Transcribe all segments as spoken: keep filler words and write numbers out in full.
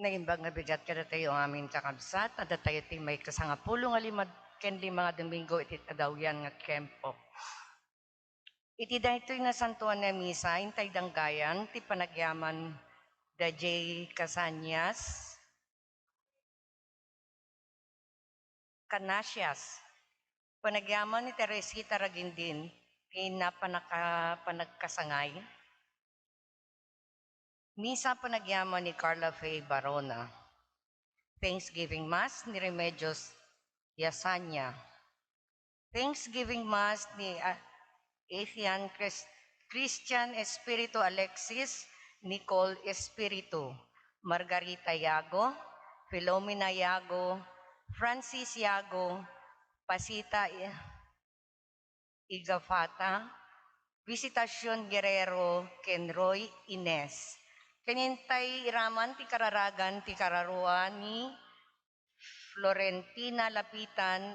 Naimbag nga bigat kadatayo amin, kakabsat, adda tayo ti maikasangapulo nga lima ken lima nga Domingo iti tadawian nga tiempo. Iti daytoy nasantoan a misa, intay danggayan ti panagyaman da J. Casañas, Canasias, panagyaman ni Teresita Ragindin, ti napanaka-, panagkasangay, Misa panagyaman ni Carla Faye Barona. Thanksgiving Mass ni Remedios Yasanya. Thanksgiving Mass ni, ah, Ethan Chris-, Christian Espiritu, Alexis Nicole Espiritu, Margarita Yago, Filomena Yago, Francis Yago, Pasita I-, Igafata, Visitacion Guerrero, ken Roy Ines. Ken intay iraman ti kararagan ti kararua ni Florentina Lapitan,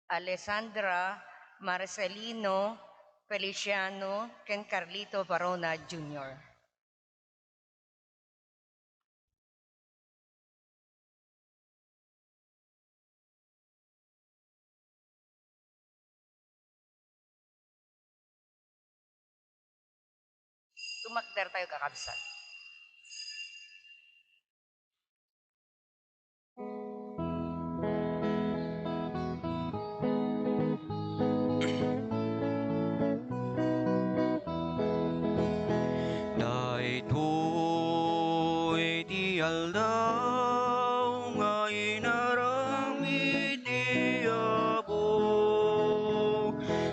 Alessandra, Marcelino, Feliciano, ken Carlito Barona Junior. Tumakder tayo, kakabsat. Daytoy ti aldaw nga inaramid ti Apo.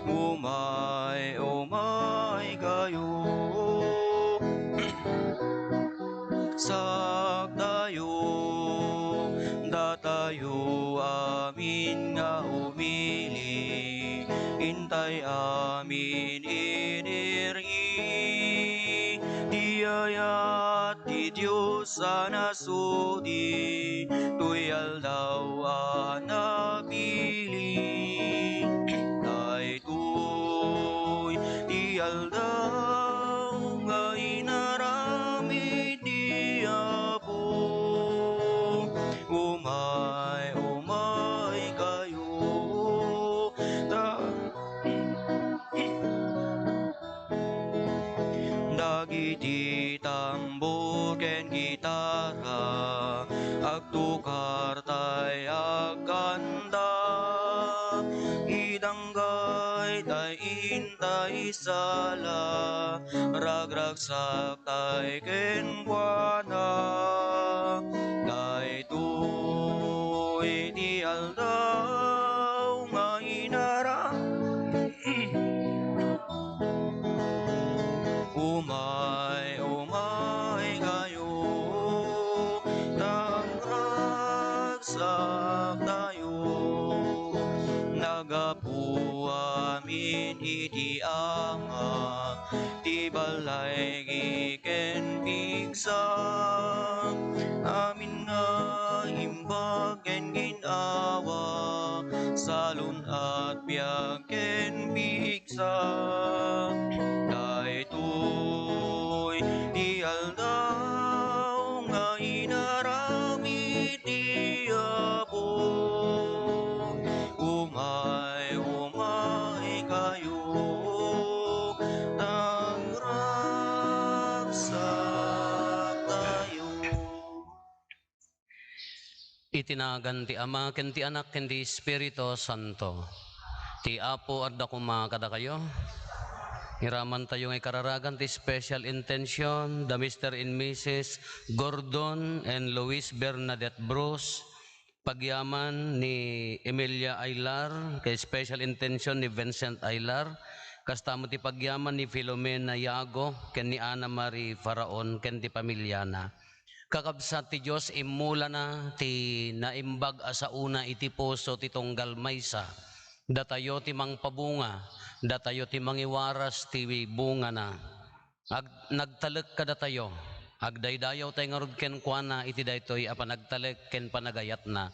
Umay, umay kayo. Saktayo, datayo amin nga umili, intay amin inirgi ti ayat ti Dios a nasudi, toy aldaw a napili. Daytoy ti aldaw nga inaramid ti Apo. Umay, umay kayo, ta-, dagiti tambor ken gitara, agtukar tay agkanta. Idanggay tay intay isala, ragragsak tay kenkuana. Daytoy ti aldaw nga inara-, umay, umay kayo, ta agragsak tayo. Nagapu amin iti Ama, ti balay ken pigsa, amin nga imbag ken gin-awa, salun-at, biag ken pigsa. Daytoy ti aldaw nga inaramid ti Apo. Umay, umay kayo, ta agragsak tayo. Iti nagan ti Ama, ken ti Anak, ken ti Espiritu Santo. Ti Apo adda koma kadakayo. Iramantayo nga ikararagan ti special intention, the Mister and Missus Gordon and Luis Bernadette Bruce, pagyaman ni Emilia Aylar, kay special intention ni Vincent Aylar, kasta met ti pagyaman ni Filomena Yago, ken ni Ana Marie Faraon, ken ti pamiliana. Kakabsat, ti Dios immulana ti naimbag a saona iti puso ti tunggal maysa. Datayo ti mangpabunga, datayo ti mangiwaras ti bungana. Ag-, nagtalek kadatayo. Agdaydayaw tay ngarud kenkuana iti daytoy a panagtalek ken panagayatna.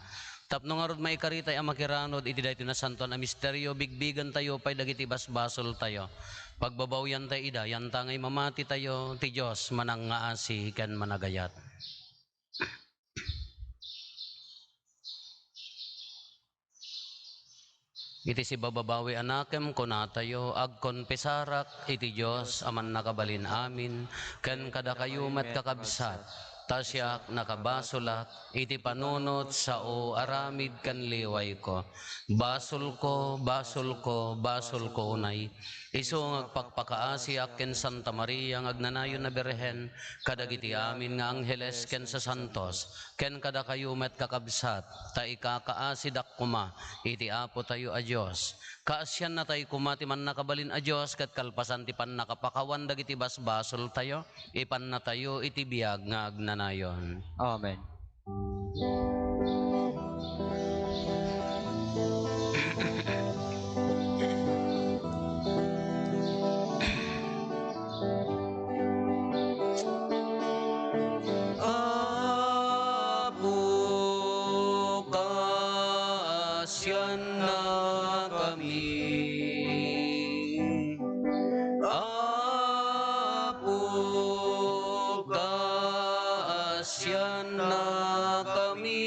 Tapno ngarud maikari tay a makiranod iti daytoy nasantoan a misterio, bigbigen tayo pay dagiti basbasol tayo. Pagbabawian tay ida, yanta nga imamati tayo, ti Dios manangngaasi ken managayat. Iti sibababawi a nakem kunatayo, agkonpesarak iti Dios a Mannakabalin-amin, ken kadakayo met, kakabsat, ta siak, nakabasolak iti panunot sao aramid ken liwayko. Basolko, basolko, basolko unay. Isu nga agpakpakaasiak ken Santa Maria nga agnanayon a Birhen, kadagiti amin nga angheles ken sasantos, ken kadakayo met, kakabsat, ta ikakaasidak koma iti Apotayo a Dios. Kaasiannatay koma ti Mannakabalin a Dios ket kalpasan ti pannakapakawan dagiti basbasoltayo, ipannatayo iti biag nga agnanayon. Amen. Apo, kaasiannakami. Apo, kaasiannakami.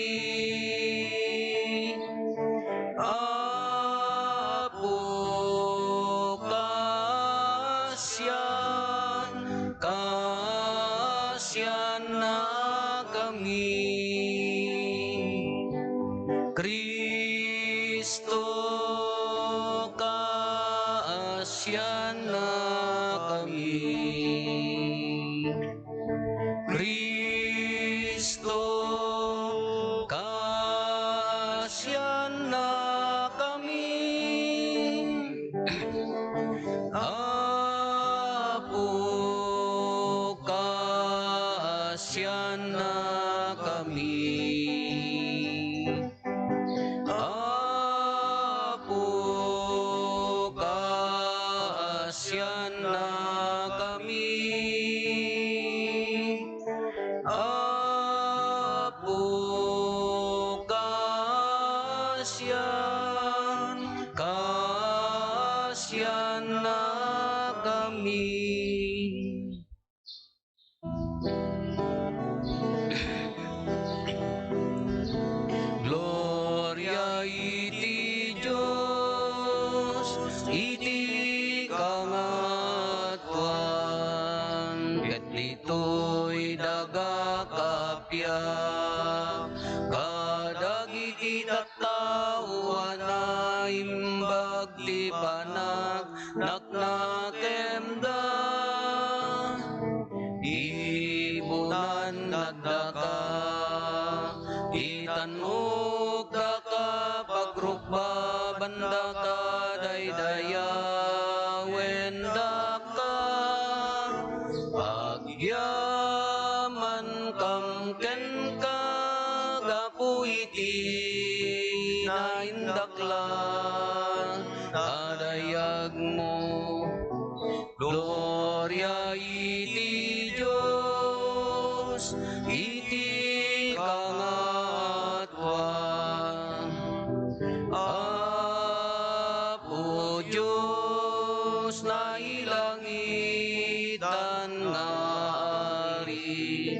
Apo, kaasian-, kaasiannakami. Kristo, kaasiannakami. Kristo, kaasiannakami. Apo, kaasiannakami. Apo, kaasiannakami. Apo, kaasian-, kaasiannakami. Gloria iti Dios iti kangatoan, ket ditoy daga kappia kadagiti tattao a naimbag ti panak- naknakemda. Ibunan daka, itannukdaka, pagrukbaban daka, daydayawendaka, agyamankam kenka, gapu iti naindaklan a dayagmo. Gloria iti Dios iti kangatoan. Apo Dios, nailangitan nga Ari,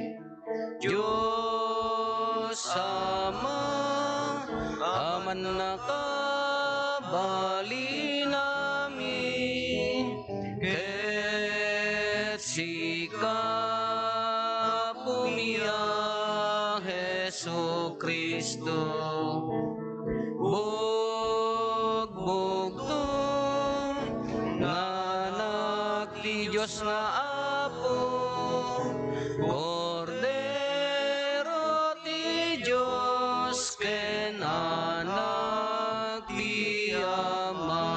Dios Ama a mannakabalin-amin, ket sika, Apomi a Jesu-Cristo, bugbugto nga Anak ti Dios nga Apo, Kordero ti Dios ken Anak ti Ama.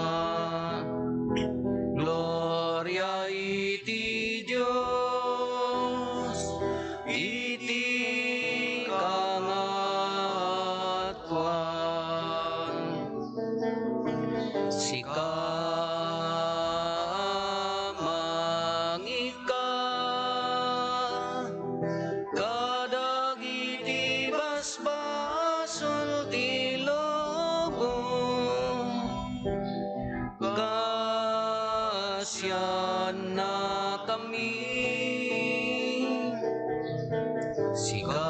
Gloria iti Dios iti kangatoan. Sika, mangika kadagiti basbasol ti lubong. Kaasiannakami. Sika,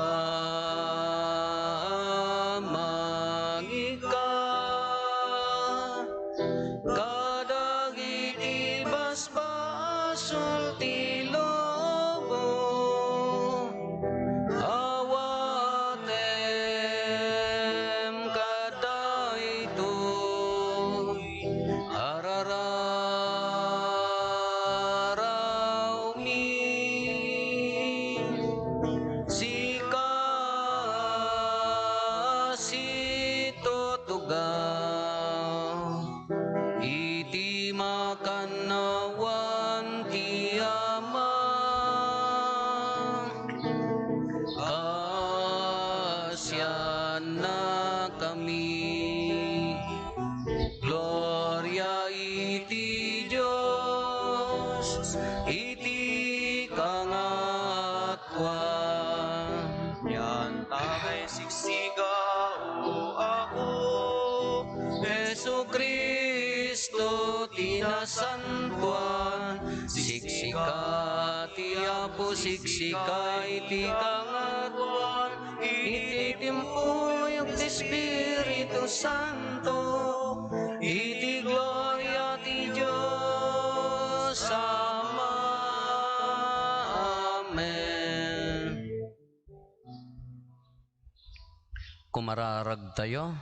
mangika kami. Gloria iti Dios iti kangatoan. Yan ta kay siksika, O Apo, Jesu-Cristo ti nasantoan. Siksika ti Apo, siksika iti kangatoan. Iti timpuyog ti Espiritu Santo, iti gloria ti Dios Ama. Amen. Kumararagtayo.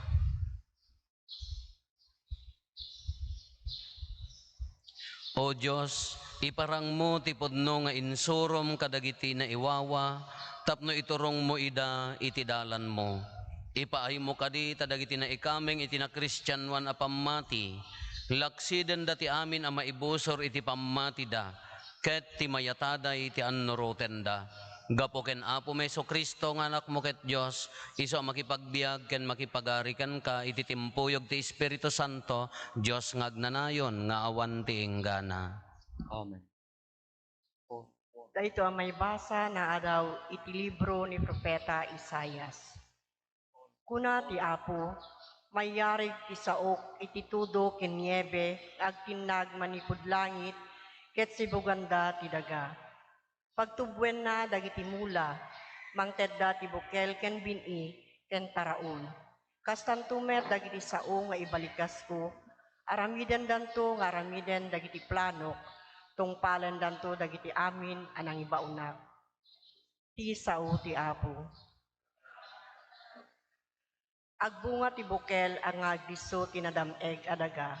O Dios, iparangmo ti pudno nga insurom kadagiti naiwawa tapno iturongmo ida iti dalanmo. Ipaaymo kadi ta dagiti naikameng iti nakristianoan a pammati, laksidenda ti amin a maibusor iti pammatida, ket ti mayataday ti annurotenda. Gapu ken Apo Jesu-Cristo nga Anakmo ket Dios, isu a makipagbiag ken makipagari kenka iti timpuyog ti Espiritu Santo, Dios nga agnanayon nga awan ti inggana. Amen. Daytoy a maibasa naadaw iti libro ni Profeta Isaias. Kuna ti Apo, "Mayarig ti saok iti tudo ken niebe nga agtinnag manipud langit ket sibuganda ti daga. Pagtubbuenna dagiti mula, mangtedda ti bukel ken bin-i ken taraon. Kastanto met dagiti sao nga ibalikasko, aramidendanto nga aramiden dagiti planok, tungpalendanto dagiti amin a nangibaonak." Ti sao ti Apo. Agbunga ti bukel a nga agdisso ti nadam-eg a daga.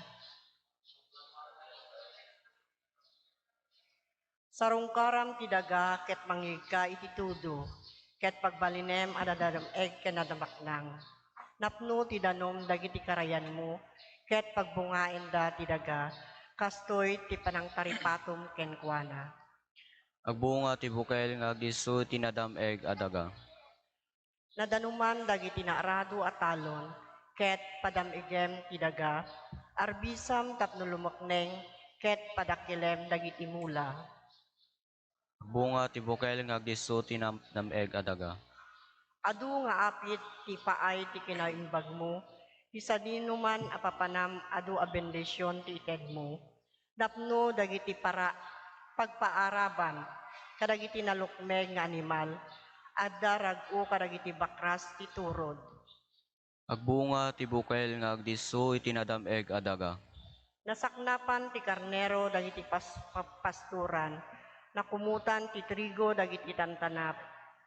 Sarungkaram ti daga ket mangngegka iti tudo, ket pagbalinem a nadam-eg ken nadamaknang. Napno ti danum dagiti karayanmo, ket pagbungaenda ti daga, kastoy ti panangtaripatom kenkuana. Agbunga ti bukel nga agdisso ti nadam-eg a daga. Nadanuman dagiti naarado a talon, ket padam-igem ti daga, arbisam tapno lumukneng, ket padakkilem dagiti mula. Agbunga ti bukel nga agdisso ti nam-, nam-eg a daga. Adu nga apit ti paay ti kinaimbagmo, ti sadinoman a papanam adu a bendision ti itedmo. Napno dagiti para-, pagpaaraban kadagiti nalukmeg nga animal, adda rag-o kadagiti bakras ti turod. Agbunga ti bukel nga agdisso iti nadam-eg a daga. Nasaknapan ti karnero dagiti pas-, pa-, pastoran, nakumutan ti trigo dagiti tantanap,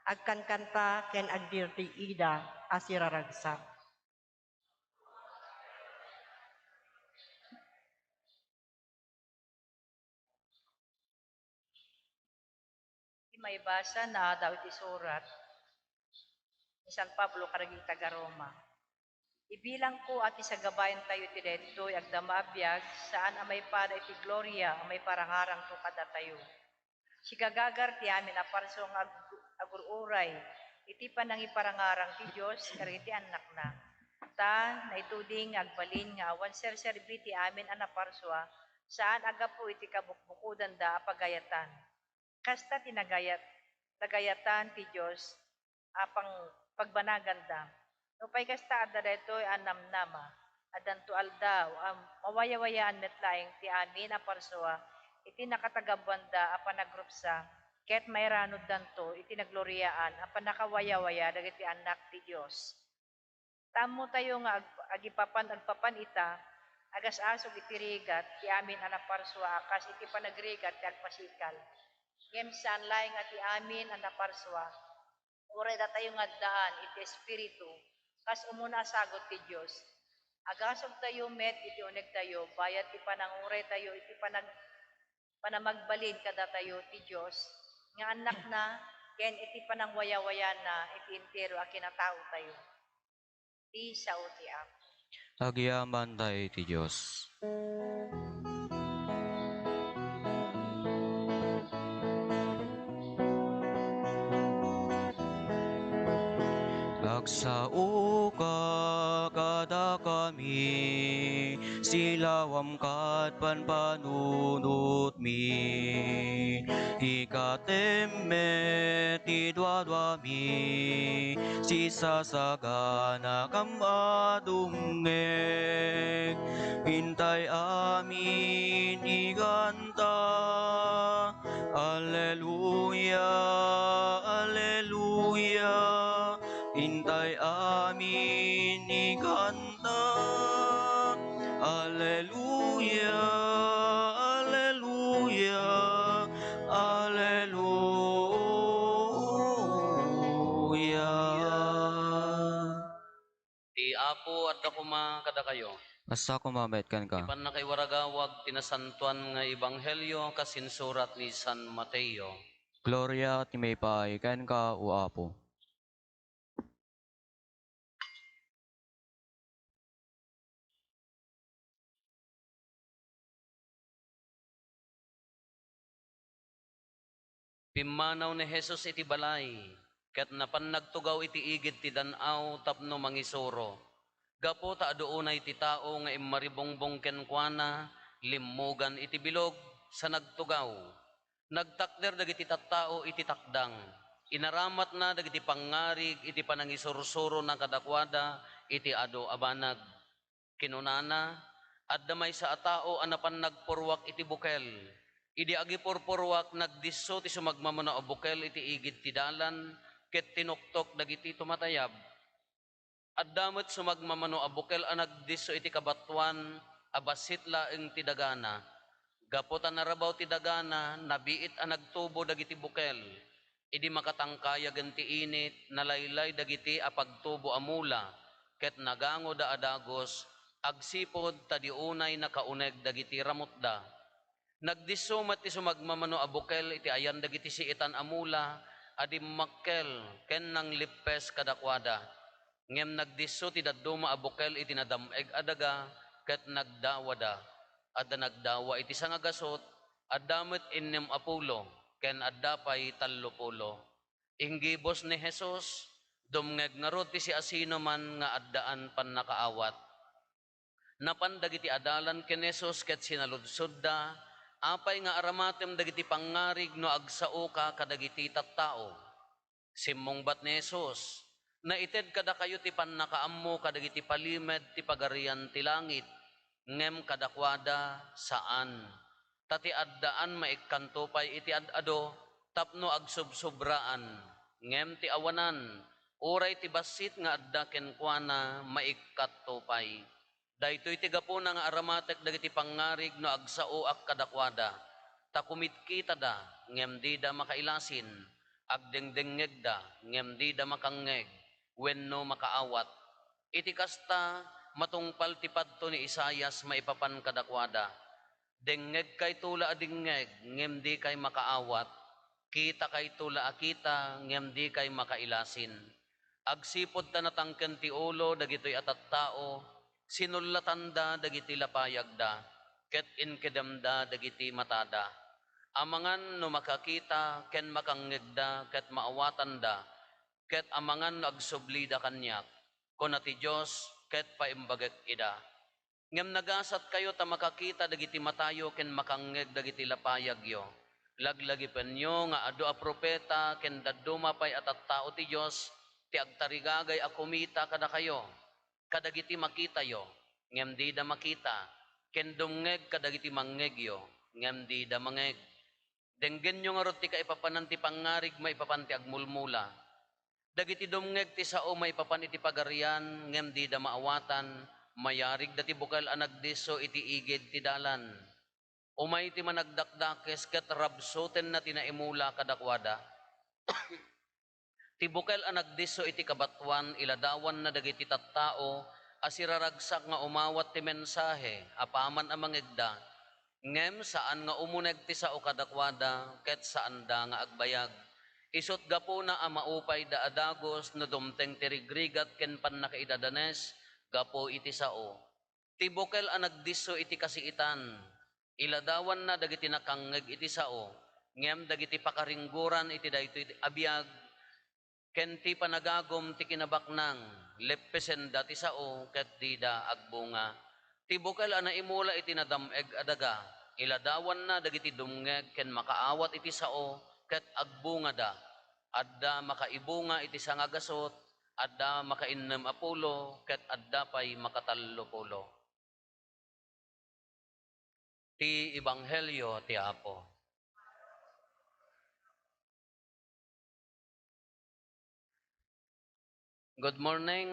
agkankanta ken agdirdi ida a siraragsak. Ti maibasa naadaw iti surat ni San Pablo kadagiti taga-Roma. Ibilangko a ti sagabaentayo iti daytoy agdama a biag, saan a maipada iti gloria a maiparangarangto kadatayo. Sigagagar ti amin a parsua nga ag-, agur-uray iti panangiparangarang ti Dios kadagiti annakna. Ta naituding nga agbalin nga awan serserbi ti amin a naparsua, saan a gapu iti kabukbukodanda a pagayatan. Kasta ti nagayat-, nagayatan ti Dios a pang-, pagbanaganda. Nupay kasta, adda daytoy a namnama, addanto aldaw a mawayawayaan met laeng ti amin a parsua iti nakatagabuanda a panagrupsa, ket mairanuddanto iti nagloriaan a pannakawayawaya dagiti annak ti Dios. Ta ammotayo nga ag-, agipapan-agpapan ita, agas-asog iti rigat ti amin a naparsua a kas iti panagrigat ti agpasikal. Ngem saan laeng a ti amin a naparsua, uray datayo nga addaan iti Espiritu, kas umuna a sagut ti Dios. Agasogtayo met iti unegtayo bayat ti pananguraytayo iti panag-, panamagbalin kadatayo ti Dios nga annakna ken iti panangwayawayanna iti entero a kinataotayo. Ti sao ti Apo. Agyamanta iti Dios. Agsaoka mi, silawam kat panpanunotmi. Ikatem met ti duaduami, sisasaganakam a dumngeg. Intay amin ikanta, Alleluia, Alleluia. Intay amin ikanta, Alleluia, Alleluia, Alleluia. Ti Apo adda koma kadakayo. Kasta koma met kenka. Ti pannakaiwaragawag ti nasantoan nga ebanghelio kas insurat ni San Mateo. Gloria ti maipaay kenka, O Apo. Pimmanaw ni Jesus iti balay, ket napan nagtugaw iti igid ti dan-aw tapno mangisuro. Gapu ta adu unay ti tao nga immaribungbong kenkuana, limmugan iti bilog, sa nagtugaw. Nagtakder dagiti tattao iti takdang. Inaramatna dagiti pangngarig iti panangisursurona kadakuada iti adu a banag. Kinunana, "Adda maysa a tao a napan nagpurruak iti bukel. Idi agipurpurruak, nagdisso ti sumagmamano a bukel iti igid ti dalan ket tinuktok dagiti tumatayab. Adda met sumagmamano a bukel a nagdisso iti kabatoan a bassit laeng ti dagana. Gapu ta narabaw ti dagana, nabiit a nagtubo dagiti bukel. Idi makatangkayagen ti init, nalaylay dagiti a pagtubo a mula, ket nagangoda a dagus, agsipud ta di unay nakauneg dagiti ramutda. Nagdisso met ti sumagmamano a bukel iti ayan dagiti siitan a mula a dimmakkel ken nanglippes kadakuada. Ngem nagdisso ti dadduma a bukel iti nadam-eg a daga ket nagdawada. Adda nagdawa iti sangagasut, adda met innem a pulo, ken adda pay tallo pulo." Inggibus ni Jesus, dumngeg ngarud ti siasinoman nga addaan pannakaawat. Napan dagiti adalan ken Jesus ket sinaludsodda, "Apay nga aramatem dagiti pangngarig no agsaoka kadagiti tattao?" Simmungbat ni Jesus, "Naited kadakayo ti pannakaammo kadagiti palimed ti Pagarian ti Langit, ngem kadakuada, saan. Ta ti addaan maikkanto pay iti ad-adu tapno agsubsobraan, ngem ti awanan, uray ti bassit nga adda kenkuana, maikkanto pay. Daytoy ti gapuna nga aramatek dagiti pangngarig no agsaoak kadakuada. Ta kumitkitada, ngem dida makailasin, agdengdengngegda, ngem dida makangngeg wenno makaawat. Iti kasta, matungpal ti padto ni Isaias maipapan kadakuada, 'Dengngegkayto la a dingngeg, ngem dikay makaawat. Kitakayto la a kita, ngem dikay makailasin.' Agsipud ta natangken ti ulo dagitoy a tattao, sinullatanda dagiti lapayagda, ket inkedemda dagiti matada. Amangan no makakita ken makangngegda ket maawatanda, ket amangan no agsublida kaniak, kuna ti Dios, ket paimbagek ida. Ngem nagasatkayo ta makakita dagiti matayo ken makangngeg dagiti lapayagyo. Laglagipenyo nga adu a profeta ken dadduma pay a tattao ti Dios ti agtarigagay a kumita kadakayo, kadagiti makitayo, ngem dida makita, ken dumngeg kadagiti mangngegyo, ngem dida mangngeg. Denggenyo ngarud ti kaipapanan ti pangngarig maipapan ti agmulmula. Dagiti dumngeg ti sao maipapan iti Pagarian ngem dida maawatan, mayarigda ti bukel a nagdisso iti igid ti dalan. Umay ti managdakdakes ket rabsutenna ti naimula kadakuada. Ti bukel a nagdisso iti kabatoan, iladawanna dagiti tattao a siraragsak nga umawat ti mensahe apaman a mangngegda, ngem saan nga umuneg ti sao kadakuada ket saanda nga agbayag. Isut' gapuna a maupayda a dagus no dumteng ti rigrigat ken pannakaidadanes gapu iti sao. Ti bukel a nagdisso iti kasiitan, iladawanna dagiti nakangngeg iti sao, ngem dagiti pakaringgoran iti daytoy a biag ken ti panagagum ti kinabaknang, Leppesenda ti sao ket dida agbunga. Ti bukel a naimula iti nadam-eg a daga, iladawanna dagiti dumngeg ken makaawat iti sao ket agbungada. Adda makaibunga iti sangagasut, adda makainnem a pulo, ket adda pay makatallo pulo. Ti Ebanghelio ti Apo. Good morning.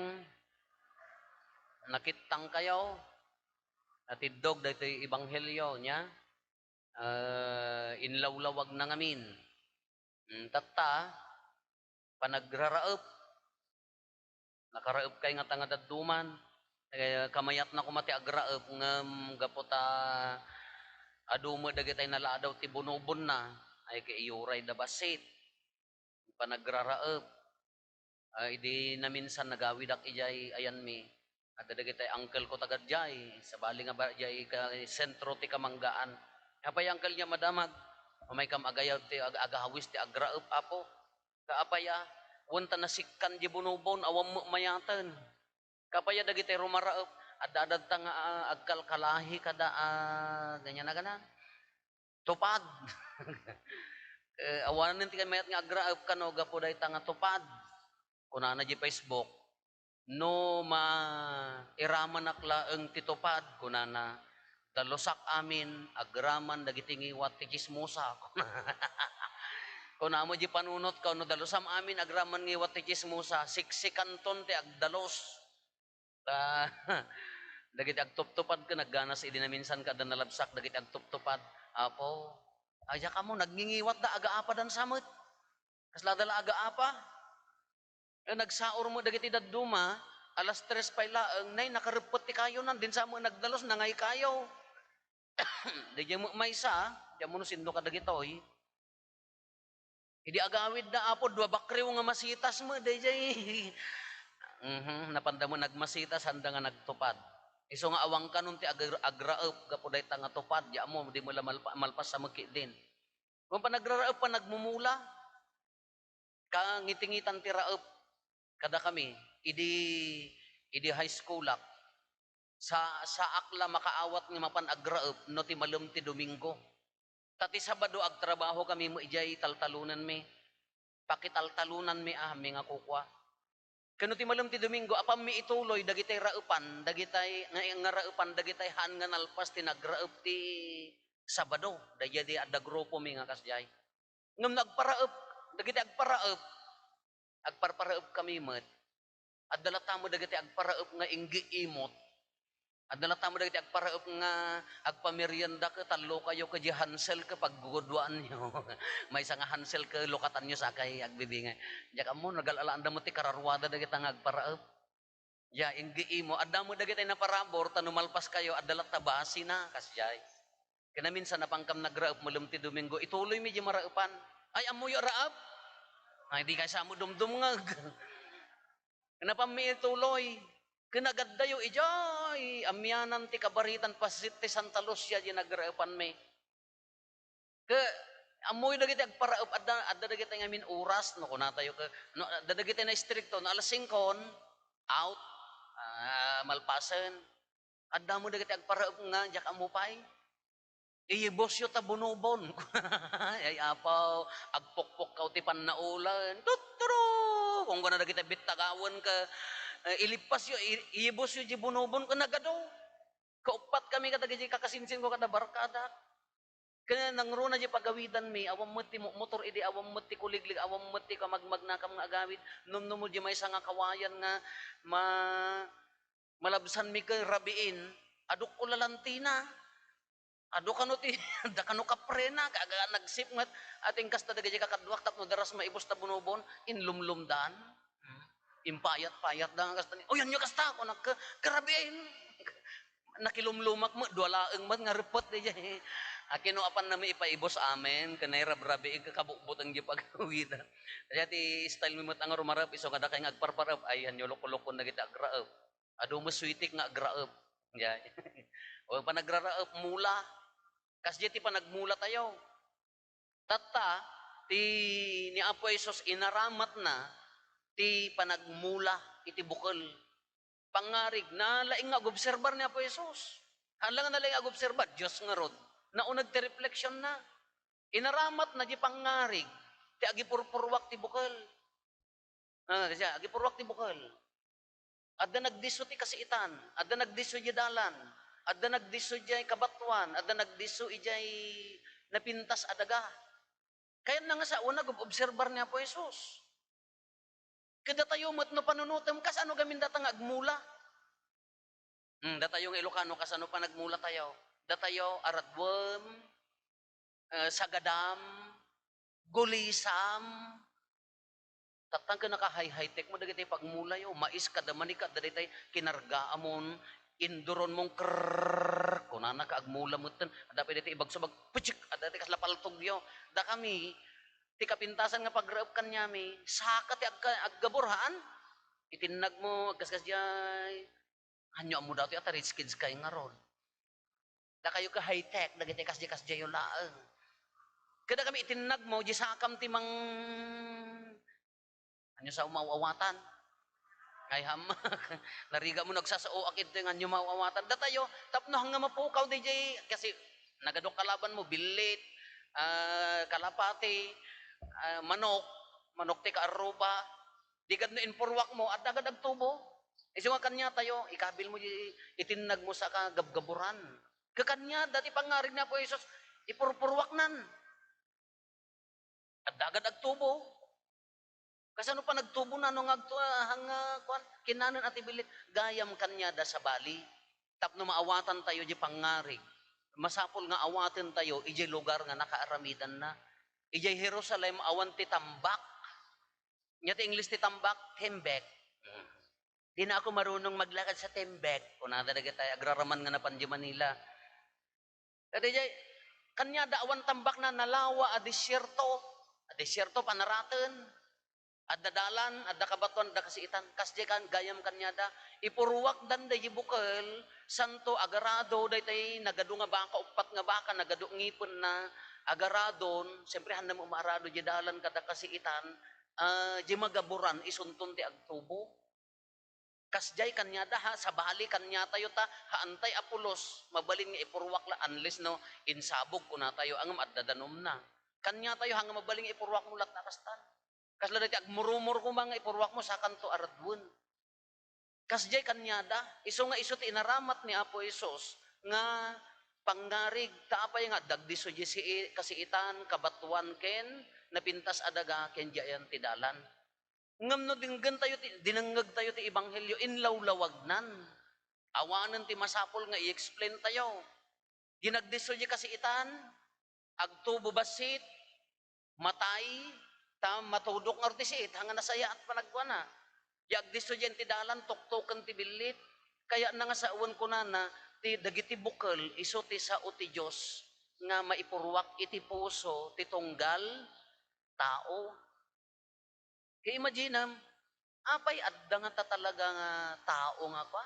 Nakittangkayo? Natiddog daytoy Ebanghelio, nia? Eh, inlawlawag na ngamin. Mm, tatta, panagraraep. Nakaraepkay ngata nga dadduman. Eh, kamayatna koma ti agraep ngem gapu ta adu met dagitay naladaw ti bunobonna, ay, kay iyurayda bassit. Panagraraep. Ah, idi naminsan nagawidak idiay ayanmi, adda dagitay uncle ko taga diay, sabali nga ba-, diay ka-, sentro ti Kamanggaan. Apay, uncle, nia madamag? Umaykam agayab ti ag-, agawis ti agraep, Apo. Kaapay a, wen ta nasikkan di bunobon, awan met mayaten. Kaapay a dagiti rumaraep, adda-adda ta nga, ah, agkalkalahi kada, ah, ganyan na gana. Tupad. Eh, awanen ti mayat nga agraep kano gapu dayta nga tupad. Kunana di Facebook, "No mairamanak laeng ti tupad," kunana, "dalusak amin agraman dagiti ngiwat ti tsismosa." Kunana met di panunotko, "No dalusam amin agraman ngiwat ti tsismosa, siksikanton ti agdalus." Ah, dagiti agtuptupad ken agganas idi naminsan ket adda nalabsak dagiti agtuptupad. Apo, aya kamo, nagngingiwatda, agaapadan sa met. Kasla da la agaapa? Eh, nagsaur met dagiti dadduma, alas tres pay laeng, nay, nakareppet ti kayonan, dinsa met nagdalus, nangay kayo. Daydiay met maysa, diammo no sinno kadagitoy. Idi agawidda, Apo, dua bakriw nga masitas met, daydiay. Mhm, napanda met nagmasitas, sanda nga nagtupad. Isu nga awan kanon ti agr-, agraep gapu dayta nga tupad, diammo, di mo la malpa-, malpas sa mekidin. Ngem panagraraep, panagmumula. Kangitingitan ti raep kadakami idi, idi high schoolak. Sa-, saak la makaawat nga mapan agraep no ti malem ti Domingo. Ta ti Sabado agtrabahokami met idiay taltalonenmi. Pakitaltalonanmi a, mi nga kukua. Ken no ti malem ti Domingo, apanmi ituloy dagitay raepan, dagitay nga, nga raepan, dagitay haan nga nalpas ti nagraep ti Sabado, daydiay adda grupomi nga kasdiay. Ngem no agparaep, dagiti agparaep, agparparaepkami met. Adda latta met dagiti agparaep nga inggi imot. Adda latta met dagiti agparaep nga agpamerienda ket tallokayo ket di Hansel ket pagguduanyo. Maysa nga Hansel ket lukatanyo sakay agbibingay. Diak ammo, nagal-alaanda met ti kararuada dagita nga agparaep. Ya, inggi imo. Adda met dagitay naparabur, ta no malpaskayo, adda latta basina, kasdiay. Ken naminsan, napankam nagraep, malem ti Domingo, ituloymi di maraepan. Ay, ammoyo raep? Ay, di kay samo dumdumngeg. Napanmi ituloy. Ken nagaddayo idiay amianan ti Kabaritan, pasit ti Santa Lucia, di nagraepanmi. Ke, ammoyo dagiti agparaep, adda, adda dagiti ngamin oras, no, kunatayo ke, no, adda dagiti na-istrikto, no, alas singkon, out, ah, malpasen. Adda mo dagiti agparaep nga, diak ammo pay. Iyibusyo ta bunobon. Ay, apaw, agpukpukkaw ti pannaulaen. Tutturu! Kung kuna dagiti bittagawen ke, eh, ilippasyo, i-, iyibusyo di bunobon, ke nagadu. Kauppat kami kadagiti kakasinsin ko kada barkada. Ken nangruna di pagawidanmi, awan met ti mo-, motor idi, awan met ti kuliglig, awan met ti kamagmagnakam nga agawid. Numnumod di maysa nga kawayan nga ma-, malabsanmi ken rabiin, adukko lalantina. Adu kano ti, adda kano kaprena, kaga nagsip ngat, ating kasta dagiti kakaduak tapno daras maibus ta bunobon, inlumlumdan. Impayat-payat da nga kasta ni, "Uyanyo kasta," kunak, "Karabiin." Nakilumlumak met, dua laeng met nga reppet diay. Akin no apan nami ipaibus amin, ken nairabrabiig, kakabukbuteng di pagawida. Kaya ti style mi met nga rumarep, isu nga dakay nga agparparep, ay, yan yung loko-lokon dagiti agraep. Adu met suitik nga agraep. Diay. O, panagraraep, mula. Kasdiay ti panagmula tayo. Tatta, ti ni Apo Jesus inaramatna ti panagmula. iti bukel. Pangngarig, nalaing nga agobserbar ni Apo Jesus. Haan la nga nalaing nga agobserbar, Dios ngarud. Nauneg ti reflection na. Inaramatna di pangngarig, ti agipurpurwak ti bukel. Ah, siya, agipurwak ti bukel. Adda nagdisso ti kasiitan, adda nagdisso di dalan, adda nagdisso di kabatuan, adda nagdisso idiay napintas a daga. Kayatna nga sao nga agobserbar ni Apo Jesus. Kadatayo met no panunutem, kasano gamin data nga agmula? Hmm, datayo nga Ilocano, kasano panagmula tayo? Datayo, araduem, eh, sagadam, gulisam. Tattang ken naka-high-high-tech mo dagiti pagmulayo. Mais kada manika, adda daytay kinargaamon, induronmon, krrrr, kunana ka agmula metten. Adda pay daytay ibagsubag, putsik, adda daytay kasla paltogyo. Dakami, ti kapintasan nga pagraep kaniami, saka ti agka-, aggabur, haan? Itinnag mo, agkaskasdiay. Anyo ammo datoy a ta rich kids kay ngarud. Dakayo ka high-tech, dagiti kasdi-kasdiyo laeng. Kada kami itinnag mo, di sakam ti mang-, anyo sa umaw-awatan? Ay, ham. Narigat mo nagsasao a kidto nga anyo maw-awatan. Datayo, tapno hanga mapukaw, D J, kasi nagadok kalaban mo, billit, ah, kalapati, ah, manok, manok ti kaarruba. Di gad no inpurwak mo, adda gad agtubo. Isu nga kaniatayo, ikabil mo di itinnag mo sa kagabgaburan. Kakaniada ti pangngarig ni Apo Jesus, ipurpurwaknan. Adda gad agtubo. Kasano pa nagtubo na no nga agtu-, ah, hanga, kuan, kinanen a ti billit, gayam kaniada sabali. Tapno maawatan tayo di pangngarig, masapul nga awaten tayo idiay lugar nga nakaaramidanna. Idiay Jerusalem, awan ti tambak. Nya ti Ingles ti tambak, tembek. Dina ako marunong maglakad sa tembek, kunada dagiti agraraman nga napan di Manila. Dagiti, kaniada awan tambak na nalawa a desierto. A desierto, panaraten. Adda dalan, adda kabatoan, adda kasiitan. Kasdi kan, gayam kaniada. Ipurwakdan daydi bukel, santo, agarado, daytay nagadu nga baka, uppat nga baka, nagadu ngipenna, agaradon, siyempre, handa mo maarado di dalan kada kasiitan, ah, di magaburan, isunton ti agtubo. Kasdiay kaniada, ha, sabali kaniatayo ta, haantay a pulos, mabalin nga ipurwak la, unless no, insabog kunatayo, ngem adda danumna. Kaniatayo, ha, nga mabalin nga ipurwak mo latta kastan. Kasla daytoy agmurumur koma nga ipurwak mo, sakanto araduen. Kasdiay kaniada, isu nga isu ti inaramat ni Apo Jesus nga pangngarig, ta apay nga dagdi su-, si-, kasiitan, kabatoan, ken napintas a daga, ken diayan ti dalan. Ngem no dinggentayo ti, dinengngegtayo ti ebanghelio, inlawlawagnan. Awanen ti masapul nga i-explain tayo. Dinagdisso di kasiitan, agtubo bassit, matay, ta matudok ngarud ti siit, hanga nasayaat panagkuana. Di agdisso diay ti dalan, tuktoken ti billit. Kayatna nga sawen kunana, ti dagiti bukel, isu ti sao ti Dios nga maipurwak iti puso ti tunggal tao. Kay imaginem, apay adda ngata talaga nga tao nga kua,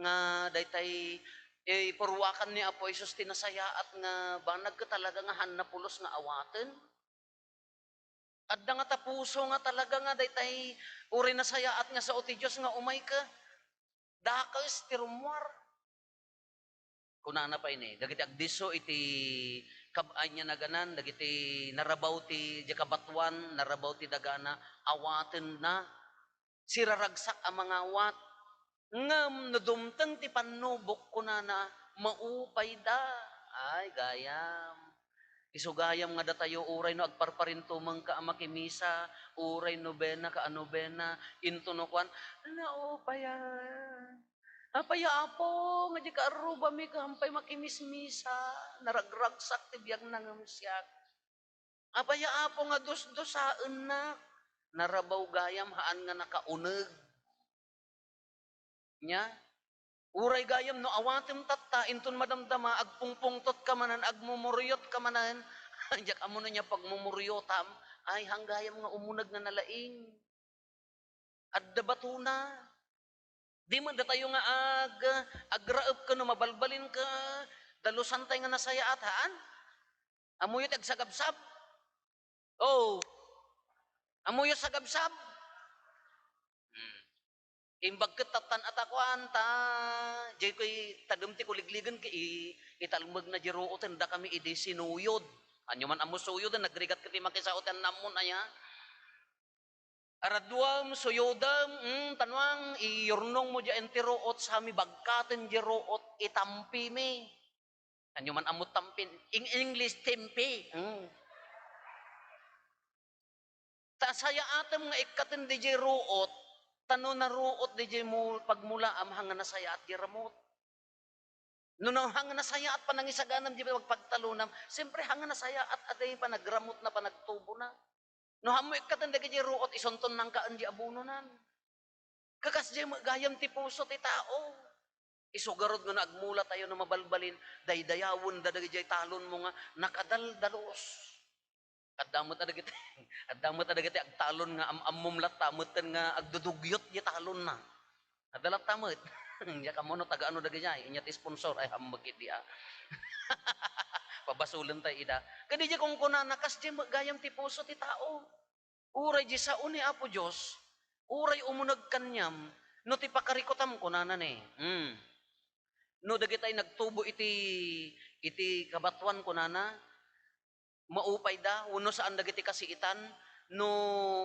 nga daytay, eh, ipurwakan ni Apo Jesus ti nasayaat nga banag ket talaga nga hanna pulos nga awaten? Adda ngata puso nga talaga nga daytay uray nasayaat nga sao ti Dios nga umay ket dakes ti rummuar? Kunana pay ni, dagiti agdisso iti kab-, ania naganan, dagiti narabaw ti, di kabatoan, narabaw ti dagana, awatenna. Siraragsak a mangawat. Ngem no dumteng ti pannubok, kunana, maupayda. Ay, gayam. Isu gayam nga datayo, uray no agparparintumengka a makimisa, uray nobena ka a nobena, intono kuan, naupayan. Apay a, Apo, nga di kaarrubami ket haan pay makimismisa, naragragsak ti biagna ngem siak. Apay a, Apo, nga dusdusaennak, narabaw gayam haan nga nakauneg. Nya, uray gayam no awatem tatta, inton madamdama, agpungpungtotka manen, agmumuriotka manen. Diak ammo no ania pagmumuriotam, ay, haan gayam nga umuneg nga nalaing. Adda batona. Di met datayo nga ag-, agraep ken no mabalbalin ket dalusantay nga nasayaat, haan? Ammoyo ti agsagabsab? Oh. Ammoyo sagabsab? Hmm. Imbag ket tattan a ta kuan, ta, jay koy tadem ti kuligligen ket i-, italmegna jay ruoten, dakami idi sinuyod. Ania man ammo suyod, nagrigat ket ti makisao ti annammon aya. Araduam, suyodem, mm, tanuang, iyurnongmo jay enti ruot, sami bagkaten jay ruot, itampimi. Ania man ammo tampin, in English, timpi. Mm. Ta sayaatem nga ikkaten dijay ruot, ta no naruot dijay mu-, pagmulaam, haan nga nasayaat di ramut. No, no, haan nga nasayaat panangisaganam di pagpagtalonam, siyempre, haan nga nasayaat a di panagramutna, panagtubona. No, haan mo ikkaten dagijay ruot, isunton nangkaen di abononan. Kakasdiay met gayam ti puso ti tao. Isu garud nga no agmulatayo no mabalbalin, daydayawenda dagijay talonmo nga nakadaldalos. Adda met a dagiti, adda met a dagiti agtalon nga am-ammom latta, metten nga agdudugyot di talonna. Adda latta met. Diak ammo no taga ano dagijay, inya ti sponsor, ay, hammeg idi, ah. Pabasolentayo ida. Kadi di kunkunana, kasdiay met gayam ti puso ti tao. Uray di sao ni Apo Dios, uray umuneg kaniam, no ti pakarikutam, kunana ni. Hmm. No dagitay nagtubo iti, iti kabatoan, kunana, maupayda, wenno saan dagiti kasiitan, no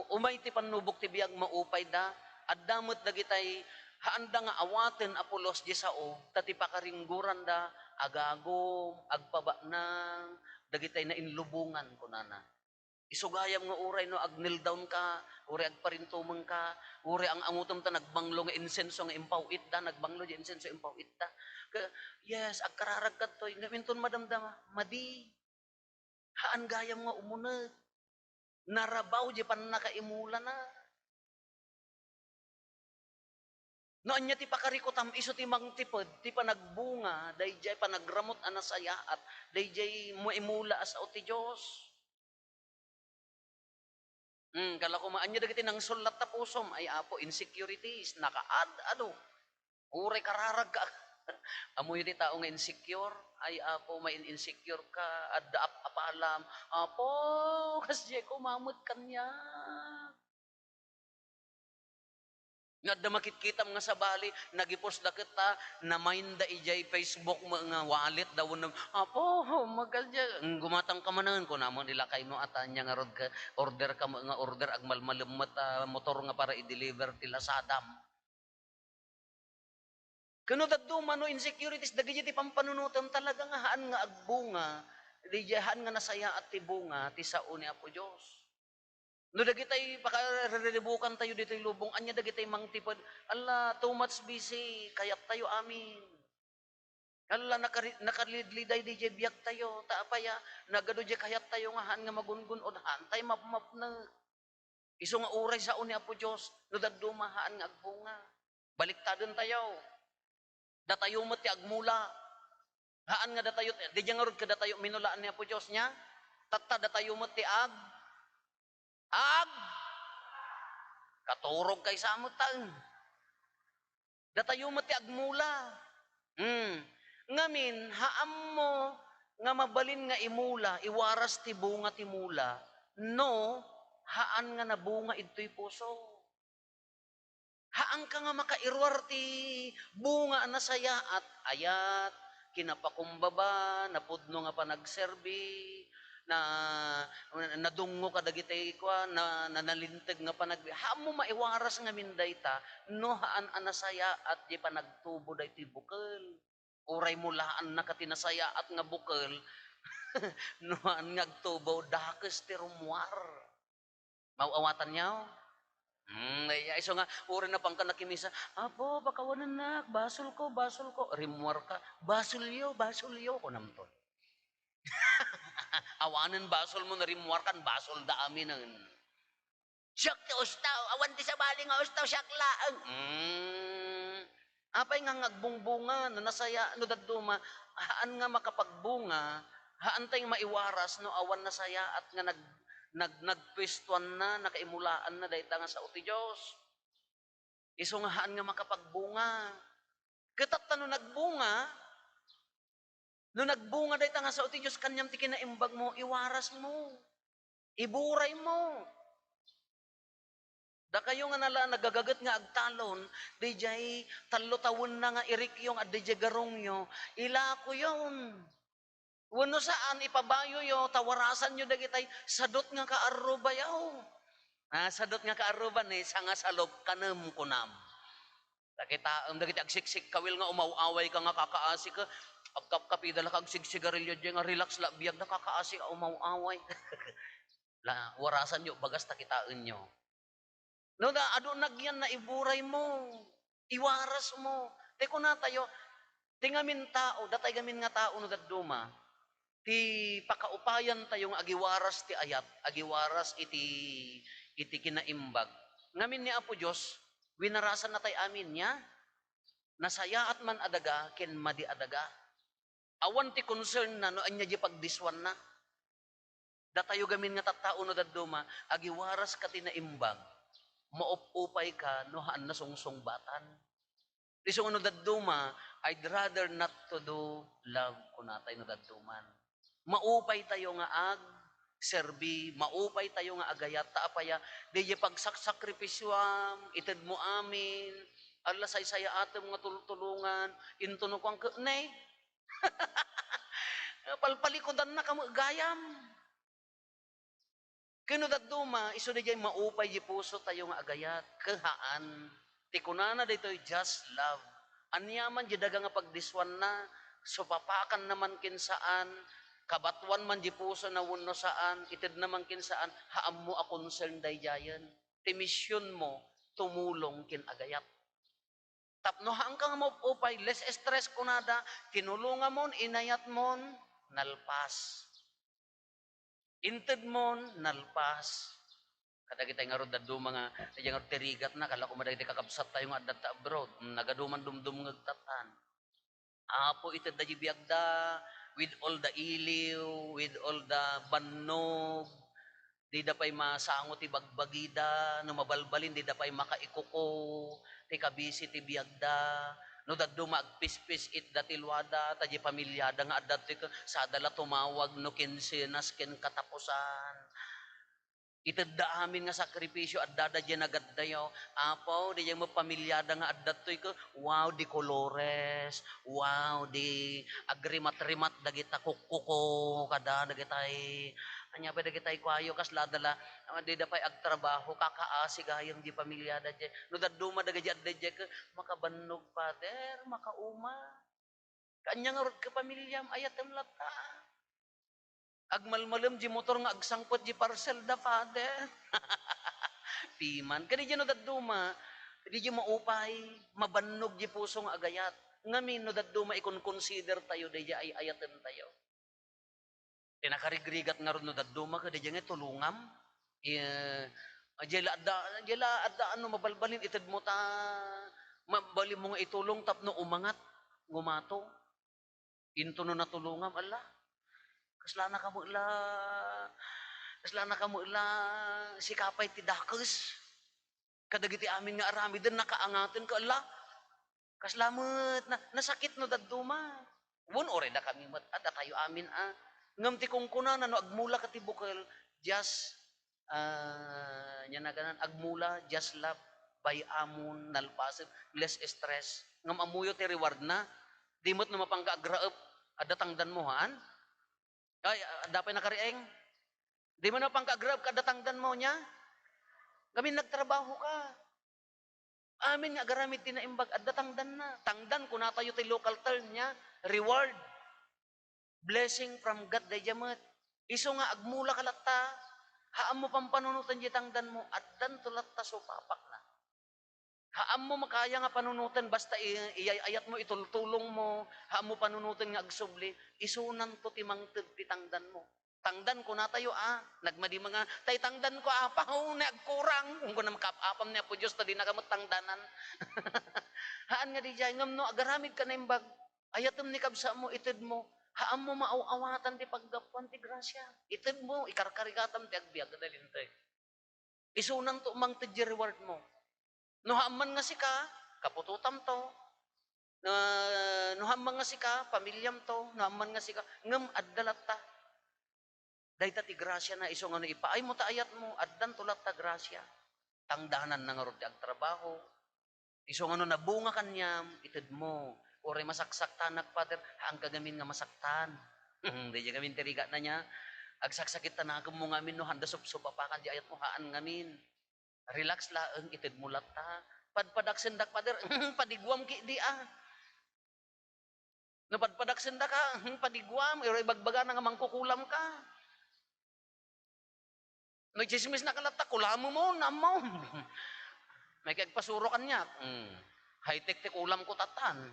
umay ti pannubok ti biag, maupayda. Adda met dagitay haanda nga awaten a pulos di sao, ta ti pakarigguranda, agagum, agpabaknang, dagitay nainlubongan, kunana. Isu gayam nga uray no ag-kneel down ka, uray agparintumeng ka, uray ang-angutom ta nagbanglo nga insenso nga impaw-itda, nagbanglo di insenso impaw-itda. Ka-, yes, agkararag kadtoy, ngem inton madamdama, madi. Haan gayam nga umuneg. Narabaw di pannakaimulana. No ania ti pakarikutam, isu ti mangtiped ti panagbunga daydiay panagramut a nasayaat daydiay maimula a sao ti Dios. Hmm, kala koma, ania dagiti nangsullat ta pusom? Ay, Apo, insecurities, nakaad-ado. Uray kararag ka. Ammoyo ti tao nga insecure? Ay, Apo, main-insecure ka. Adda ap-apalam. Apo, kasdiay koma met kaniak. Nga adda makitkitam nga sabali, nag-i-post da ket ta, na-mine da idiay Facebook mo nga wallet da wenno, "Apo, magasdiay, gumatang ka manen," kunam, "Ilakaymo ata ania ngarud ka, order ka mo nga order, agmalmalem met a motor nga para i-deliver ti Lazadam." Ken no dadduma no insecurities dagiti ti pampanunotem, talaga nga haan nga agbunga, di, haan nga nasayaat ti bunga ti sao ni Apo Dios. No dagitay pakariribukantayo ditoy lubong, ania dagitay mangtiped? Alla, too much busy, kayattayo amin. Alla, nakari-, nakalidliday diay biagtayo, ta apay a, nagadu diay kayattayo nga haan nga magungun-od, haantay mapmapnek. Isu nga uray sao ni Apo Dios, no dadduma, haan nga agbunga. Baliktadentayo. Datayo met ti agmula. Haan nga datayo, di diay ngarud kadatayo minulaan ni Apo Dios, nia? Tatta, datayo met ti ag-, ag-, katurog kaysa met taen. Datayo met ti agmula. Hmm. Ngamin, haanmo nga mabalin nga imula, iwaras ti bunga ti mula, no haan nga nabunga idtoy puso. Haanka nga makairuar ti bunga a nasayaat, ayat, kinapakumbaba, napudno nga panagserbi, na, nadungngo kadagiti kua, na, na, nalinteg nga panagbi-, haanmo maiwaras ngamin dayta, no haan a nasayaat di panagtubo daytoy bukel. Uray mulaanna ka ti nasayaat nga bukel, no haan nga agtubo, dakes ti rummuar. Maaw-awatanyo? Hmm, ay, ay, isu nga, uray napanka nakimisa, "Apo, pakawanennak, basolko, basolko." Rimmuarka, "Basolyo, basolyo," kunamton. Awanen basolmo, narimmuarkan, basolda aminen. "Siak ti ustaw, awan ti sabali nga ustaw, siak laeng." Hmm. Apay nga, nga agbungbunga, no nasaya-, no dadduma, haan nga makapagbunga, haantay nga maiwaras no awan nasayaat nga nag-, nag-, nagpuestuanna, nakaimulaanna dayta nga sao ti Dios. Isu nga haan nga makapagbunga. Ket tatta no nagbunga, no nagbunga dayta nga sao ti Dios kaniam ti kinaimbagmo, iwarasmo. Iburaymo. Dakayo nga nala-, nagagaget nga agtalon, didiay tallo tawenna nga irikyo nga adda didiay garongyo, ilakoyon. Wenno saan, ipabayoyo, ta warasanyo dagitay sadot nga kaarrubayo. Ah, sadot nga kaarruba ni, sanga salop, kanem, kunam. Ta kitaem dagiti agsiksikkawil nga umaw-away ka nga kakaasi ka, agkapkapida la ka agsigsigarilyo diay nga relax la biag na kakaasi a umaw-away. La, warasanyo, bagas ta kitaenyo. No da, adu nagyan na iburay mo, iwaras mo. Ti kunatayo, ti ngamin tao, datay ngamin nga tao no dadduma, ti pakaupayan tayo nga agiwaras ti ayat, agiwaras iti, iti kinaimbag. Ngamin ni Apo Dios, winarasan na tay amin niya. Nasayaat man a daga ken madi a daga. Awan ti concern na no ania di pagdiswanna. Datayo gamin nga tattao no dadduma, agiwaras ka ti naimbag, maop-upay ka no haan nasungsungbatan. Isu nga no dadduma, I'd rather not to do love, kunatay no dadduman. Maupay tayo nga agserbi, maupay tayo nga agayat, ta apaya, diay pagsaksakripisyuam, ited mo amin, alla saysayaatem nga tultulongan, into no kuan ket, ne? Palpalikudanna kamo gayam. Ken no dadduma, isu daydiay maupay di pusotayo nga agayat, ket haan. Ti kunana daytoy, just love. Aniaman di daga nga pagdiswanna, supapakanna man ken saan, kabatuan man di pusona wenno saan, itedna man ken saan, haanmo a concern daydiayen. Ti misionmo, tumulong ken agayat. Tapno haanka nga maupupay, less stress kunada, tinulongamon, inayatmon, nalpas. Intedmon, nalpas. Kadagitay ngarud dadduma nga, daydiay ngarud ti rigatna, kala koma dagiti kakabsattayo nga adda ta abroad. Mm, nagaduman dumdumngegta tan. Apo, itedda di biagda, with all the iliw, with all the bannog, dida pay masango ti bagbagida, no mabalbalin, dida pay makaikuko ti kabisi ti biagda, no dadduma agpispis-itda ti luada, ta di pamiliada nga adda toy ket sada la tumawag no kinsenas ken katapusan. Itedda amin nga sakripisio, addada diay nagaddayo. Apo, diay met pamiliada nga adda toy ket, wow, di kolores, wow, di agrimat-rimat dagita kukkuko, kada dagitay, ania pay dagitay kuayo, kasla da la, ah, dida pay agtrabaho, kakaasi gayam di pamiliada diay. No dadduma dagiti adda diay ket, makabannog, Father, makauma. Kaanya ngarud ket pamiliam, ayatem latta. Agmalmalem di motor nga agsangpet di parcel da, Father. Piman. Kadi di no dadduma, di di maupay, mabannog di puso nga agayat. Ngamin no dadduma, ikon-consider tayo, di di ay-ayaten tayo. Ti nakarigrigat ngarud no dadduma, kadi di nga tulongam. Eh, diay la adda, diay la adda ano mabalbalin, itedmo ta, mabalinmo nga itulong tapno umangat, ngumato. Into no natulongam, ala, kasla na kamo la, kasla na kamo la, sika pay ti dakes. Kadagiti amin nga aramiden, nakaangaten ka, ala, kasla met, na, nasakit no dadduma. Wen, uray dakami met, a, datayo amin, a. Ngem ti kunkunana, no agmula ka ti bukel, just Ah, ania naganan, agmula, just love, bay-amon, nalpasen, less stress. Ngem ammoyo ti rewardna. Di met no mapanka agraep, adda tangdanmo, haan? Ay, adda pay nakariing? Di met no mapanka agraep ket adda tangdanmo, nia? Ngamin nagtrabaho ka. Amin nga agaramid ti naimbag, adda tangdanna. Tangdan, kunatayo ti local term nia, reward. Blessing from God daydiay met. Isu nga agmula ka latta, haanmo pampanunoten diay tangdanmo, addanto latta supapakna. Haanmo makaya nga panunoten, basta i-, iyay-ayatmo, itultulongmo, haanmo panunoten nga agsubli, isunanto ti mangted ti tangdanmo. Tangdan, kunatayo, a, nagmadi nga, tay tangdanko, apaw, ne agkurang. Unggo na makaap-apam ni Apo Dios, ta dinaka met tangdanan. Haan nga didiay, ngem no agaramid ka naimbag, ayatem ni kabsatmo, itedmo, haanmo maaw-awatan ti paggapuan ti grasia. Itedmo, ikarkarigatam ti agbiag, adda linteg. Isunanto mangted diay rewardmo. No haan man nga sika, kaputotamto. No, no haan man nga sika, pamiliamto. No haan man nga sika, ngem adda latta. Dayta ti grasiana, isu nga no ipaaymo ta ayatmo, addanto latta grasia. Tangdananna ngarud ti agtrabaho. Isu nga no nabunga kaniam, itedmo. Uray masaksaktanak, Father, haanka ngamin nga masaktan. Daydiay ngamin ti rigat na nia. Agsaksakittanakenmo ngamin no haanda supsupapakan ti ayatmo, haan ngamin. Relax laeng, itedmo latta. Padpadak sendak, Father, padiguam ketdi a. No padpadak sendaka, hmm, padiguam, isu ibagbagana nga mangkukulamka. No itsismisnaka latta, kulamem, ammom. Maikagpasuro kaniak. Hmm. High-tech ti kulamko tattan.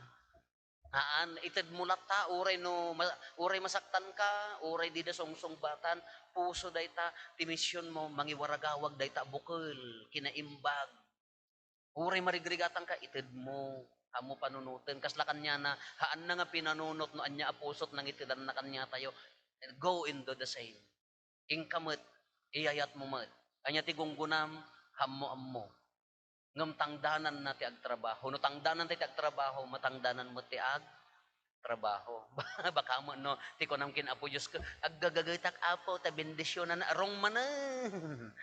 Haan, itedmo latta, uray no, ma-, uray masaktanka, uray dida sungsungbatan, puso dayta, ti misionmo, mangiwaragawag dayta a bukel, kinaimbag. Uray marigrigatanka, itedmo, haanmo panunoten. Kasla kaniana, haanna nga pinanunot no ania a puso ti nangitedanna kaniatayo. Go and do the same. Inka met, iyayatmo met. Ania ti gunggonam, haanmo ammo. Ngem tangdananna ti agtrabaho. No tangdananta ti agtrabaho, matangdanan met ti ag-, trabaho. Baka met no, ti kunam ken Apo Dios, "Aggagagetak, Apo, ta bendisionan." Rong manen.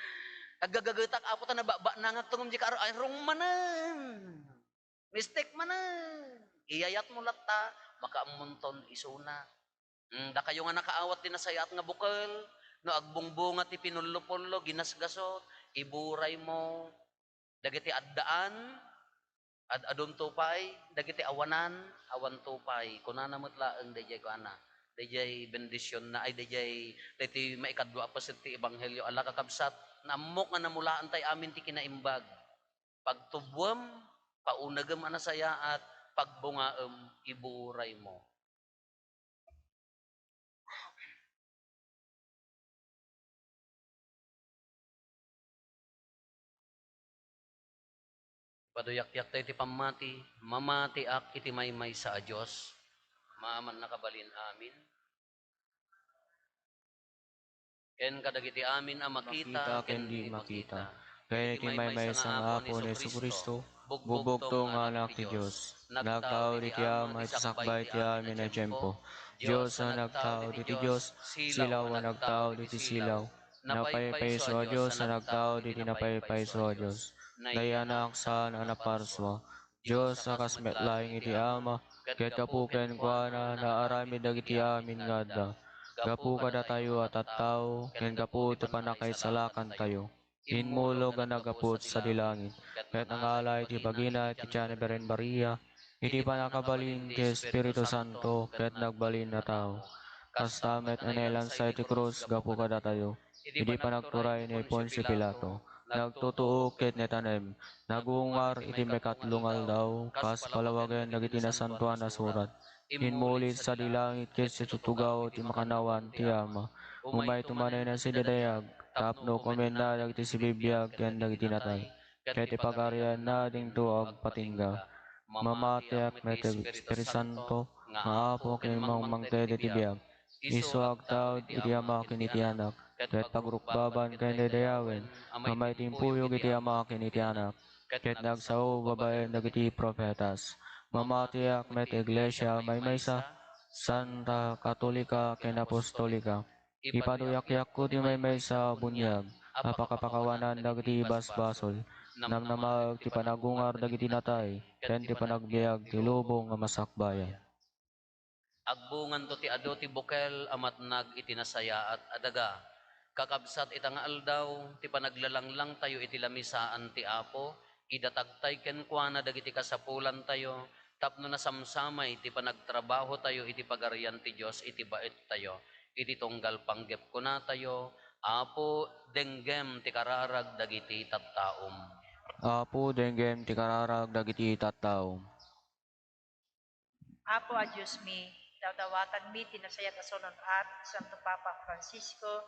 "Aggagagetak, Apo, ta nabakbaknangak ngem dika ar-," ay, rong manen. Mistake manen. Iyayatmo latta, makaammonton isuna. Hmm, dakayo nga nakaawat ti nasayaat nga bukel, no agbungbunga ti pinullopullo, ginasgasut, iburaymo. Dagiti addaan, ad-adunto pay, dagiti awanan, awanto pay. Kunana met laeng daydiay kuana, daydiay bendisionna, ay, daydiay, daytoy maikadua a paset ti ebanghelio. Ala, kakabsat, naammok nga namulaantay amin ti kinaimbag. Pagtubwem, paunegem a nasayaat, pagbungaem, iburaymo. Paduyakyak tayo ti pammati, mamatiak iti maymaysa a Dios, Ama a mannakabalin amin. Ken kadagiti amin a makita ken di makita. Ken iti maymaysa nga Apo ni Jesu-Cristo, bugbugto nga Anak ti Dios, nagtao diti Ama iti sakbay ti amin a tiempo. Dios a nagtao diti Dios, silaw a nagtao diti silaw. Napaypayso a Dios a nagtao diti napaypayso a Dios. Nayanak saan a naparsua. Dios a kas met laeng iti Ama, ket gapu kenkuana, naaramid dagiti amin nga adda. Gapu kadatayo a tattao, ken gapu ti pannakaisalakantayo, immulog a naggapu sadi langit, ket nangala iti bagina ti Tian a Birhen Maria, iti pannakabalin ti Espiritu Santo, ket nagbalin a tao. Kasta met a nailansa iti krus gapu kadatayo. Idi panagturay ni Poncio Pilato, nagtutuok ket naitanem, nagungar iti maikatlo nga aldaw, kas palawagen dagiti Nasantoan a Surat. Immuli sadi langit ket situtugaw ti makannawan ti Ama. Umayto manen a sidadayag, tapno kumenna dagiti sibibiag ken dagiti natay. Ket ti pagarianna dinto agpatingga. Mamatiak met ti Espiritu Santo, nga Apo ken mangmangted iti biag. Isu agtaud iti Ama ken iti Anak, ket pagrukbaban ken daydayawen, a maitimpuyo iti Ama ken iti Anak, ket nagsao babaen dagiti profetas. Mamatiak met ti Iglesia a maymaysa, santa, katolika, ken apostolika. Ipaduyakyak ti maymaysa a buniag a pakapakawanan dagiti basbasol, namnamaek ti panagungar dagiti natay, ken ti panagbiag ti lubong a masakbayan. Agbunganto ti adu ti bukel a matnag iti nasayaat a daga. Kakabsat, ita nga aldaw, ti panaglalanglangtayo iti lamisaan ti Apo, idatagtay kenkuana dagiti kasapulantayo, tapno nasamsamay ti panagtrabahotayo iti Pagarian ti Dios iti baettayo, iti tunggal panggep kunatayo, Apo, denggem ti kararag dagiti tattaom. Apo, denggem ti kararag dagiti tattaom. Apo a Diosmi, dawdawatanmi ti nasayaat a sunu-at, Santo Papa Francisco,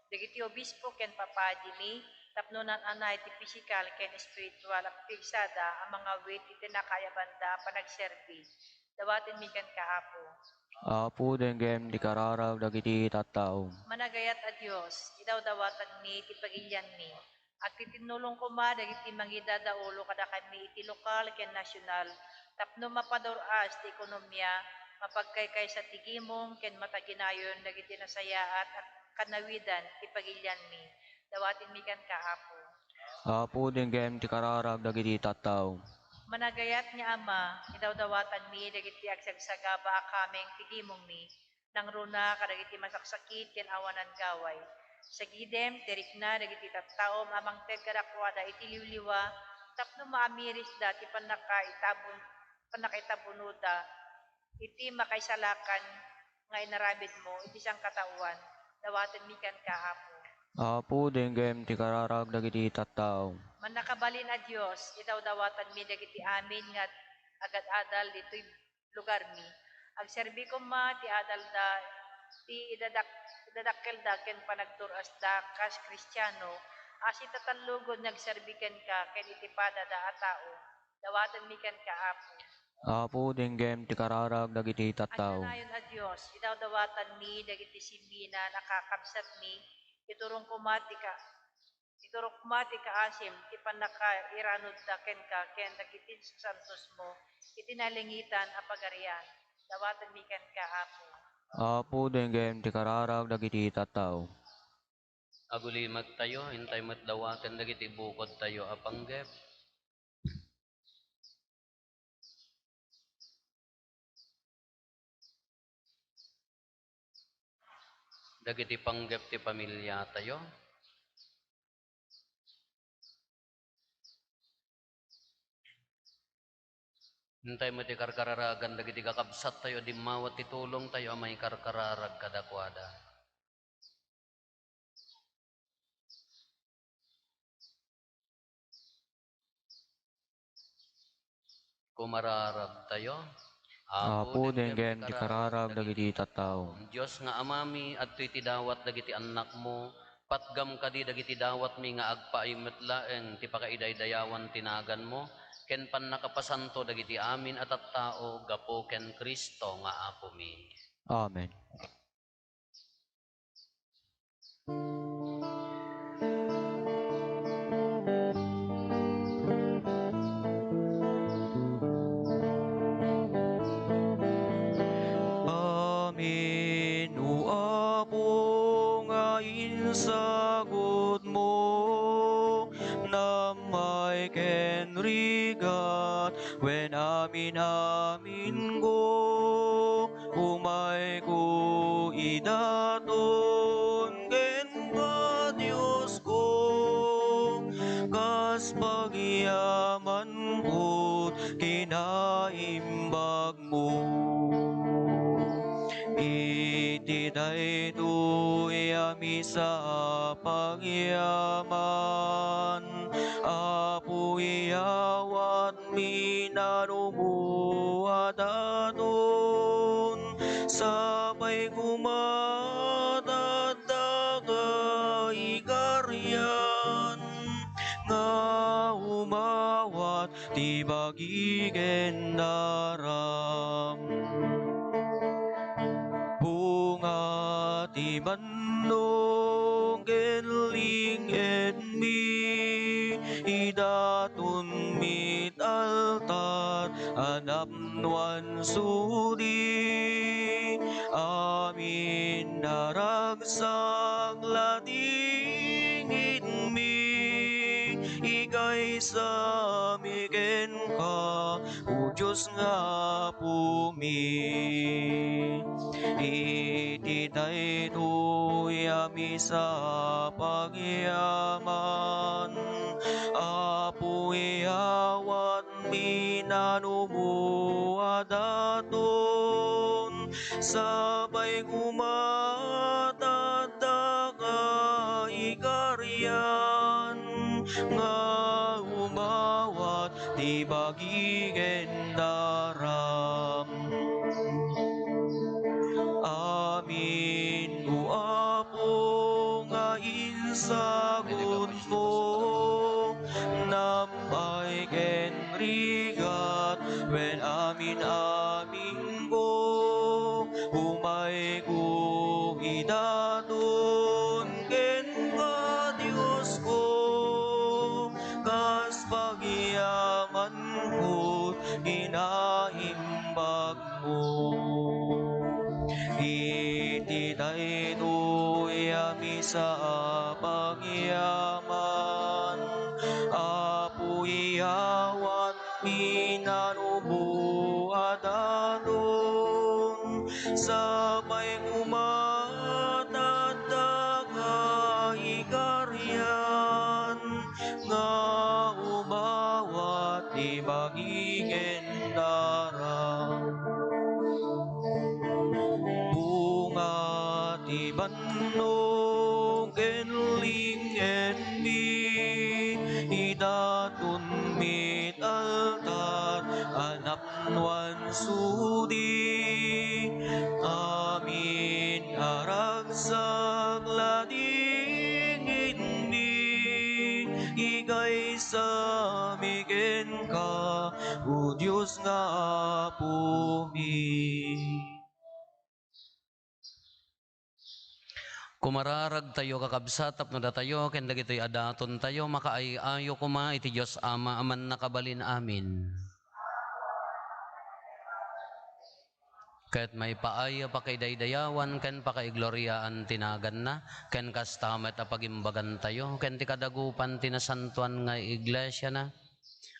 dagiti obispo ken papadimi, tapno naan-anay ti pisikal ken espiritual a pigsada a mangawit iti nakaayabanda a panagserbi. Dawatenmi kenka, Apo. Apo, denggem ti kararag dagiti tattaom. Managayat a Dios, idawdawatanmi ti pagilianmi. Agtitinnulong koma dagiti mangidadaulo kadakami iti lokal ken nasional tapno mapadur-as ti ekonomia, mapagkaykaysa ti gimong ken mataginayon dagiti nasayaat a kanawidan ti pagilianmi. Dawatenmi kenka, Apo. Apo, denggem ti kararag dagiti tattao. Managayat nga Ama, idawdawatanmi dagiti agsagsagaba a kameng ti gimongmi, nangruna kadagiti masaksakit ken awanan gaway. Sagidem ti rikna dagiti tattaom a mangted kadakuada iti liwliwa tapno maamirisda ti pannakaitabun-, pannakaitabunotda iti makaisalakan nga inaramidmo iti sangkataoan. Dawatenmi kenka, Apo. Apo, denggem ti kararag dagiti tattao. Mannakabalin a Dios, idawdawatanmi dagiti amin nga agad-adal ditoy lugarmi. Agserbi koma ti adalda, ti idadak-, idadakkelda ken panagtur-asda kas Kristiano, a sitatallogon nga agserbi kenka ken iti padada a tao. Dawatenmi kenka, Apo. Apo, denggem ti kararag dagiti tattao. Agkanayon a Dios, idawdawatanmi dagiti simminan a kakabsatmi, iturong koma ti ka-, iturong koma ti kaasim ti pannakairanudda kenka ken dagiti sasantosmo iti nalingitan a pagarian. Dawatenmi kenka, Apo. Apo, denggem ti kararag dagiti tattao. Agulimek tayo, intay met dawaten dagiti bukod tayo a panggep. Dagiti panggep ti pamilya tayo. Intay met ti karkararagan dagiti kakabsat tayo, dimmawa ti tulong tayo a maikarkararag kadakuada. Kumararag tayo. Apo, denggem ti kararag dagiti tattao. Dios nga Amami, adtoy ti dawat dagiti annakmo, patgam kadi dagiti dawatmi nga agpaay met laeng ti pakaidaydayawan ti naganmo, ken pannakapasanto dagiti amin a tattao gapu ken Cristo nga Apomi. Amen. Amin, O Apo, nga insagutmo, nammay ken rigat, wen amin-aminko, umayko idaton kenka, Diosko, kas pagyamanko kinaimbagmo. Iti daytoy a misa a pagyaman, Apo, iyawat mi nanumo a daton, sapay koma ta adda kaigarian nga umawat ti bagi ken daram. Bunga ti bannog ken ling-edmi, idaton mi altar a napnoan suli. Amin a ragsak la ti ngitmi, ikaysami kenka, O Dios nga Apomi. Iti daytoy a misa a pagyaman, Apo, iyawat mi nanumo a daton, sapay koma ta adda kaigarian nga umawat ti bagi ken daram. Amin, O Apo, nga insagutmo, nammay ken rigat, wen amin-aminko, umayko idaton kenka, Diosko, kas pagyamanko kinaimbagmo. Iti daytoy a misa a pagyaman, Sapay koma ta adda kaigarian nga umawat ti bagi ken dara. Bunga ti bannog ken ling-enmi, idaton met altar a napnoan sudi. Amin a ragsak ladingitmi, igaysami kenka, O Dios nga Apomi. Kumararagtayo, kakabsat, tapno datayo ken dagitoy a datontayo makaay-ayo koma iti Dios Ama a Mannakabalin-amin. Ket maipaay a pakaidaydayawan ken pakaigloriaan ti naganna, ken kasta met a pagimbagantayo ken ti kadagupan ti nasantoan nga iglesiana.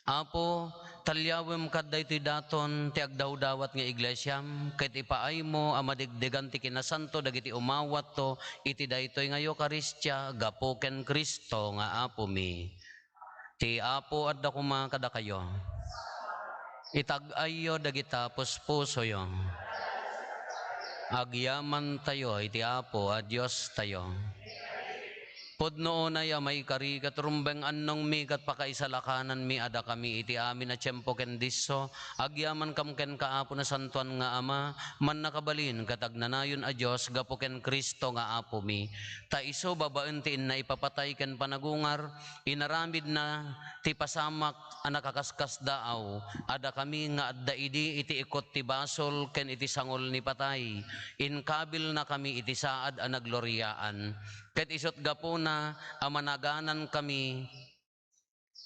Apo, talyawem kad daytoy daton ti agdawdawat nga iglesiam, ket ipaaymo a madegdegan ti kinasanto dagiti umawatto iti daytoy nga Eukaristia gapu ken Cristo nga Apomi. Ti Apo adda koma kadakayo. Itag-ayyo dagita puspusoyo. Agyamantayo iti Apo a Diostayo. Pudno unay a maikari ket rumbeng annongmi ket pakaisalakananmi a dakami iti amin a tiempo ken disso, agyamankam kenka, Apo Nasantoan nga Ama, Mannakabalin ket Agnanayon a Dios, gapu ken Cristo nga Apomi. Ta isu, babaen ti innaipapatay ken panagungar, inaramidna ti pasamak a nakaskasdaaw a dakami nga adda idi iti ikut ti basol ken iti sangol ni patay. Inkabilnakami iti saad a nagloriaan. Ket isut' gapuna a managanankami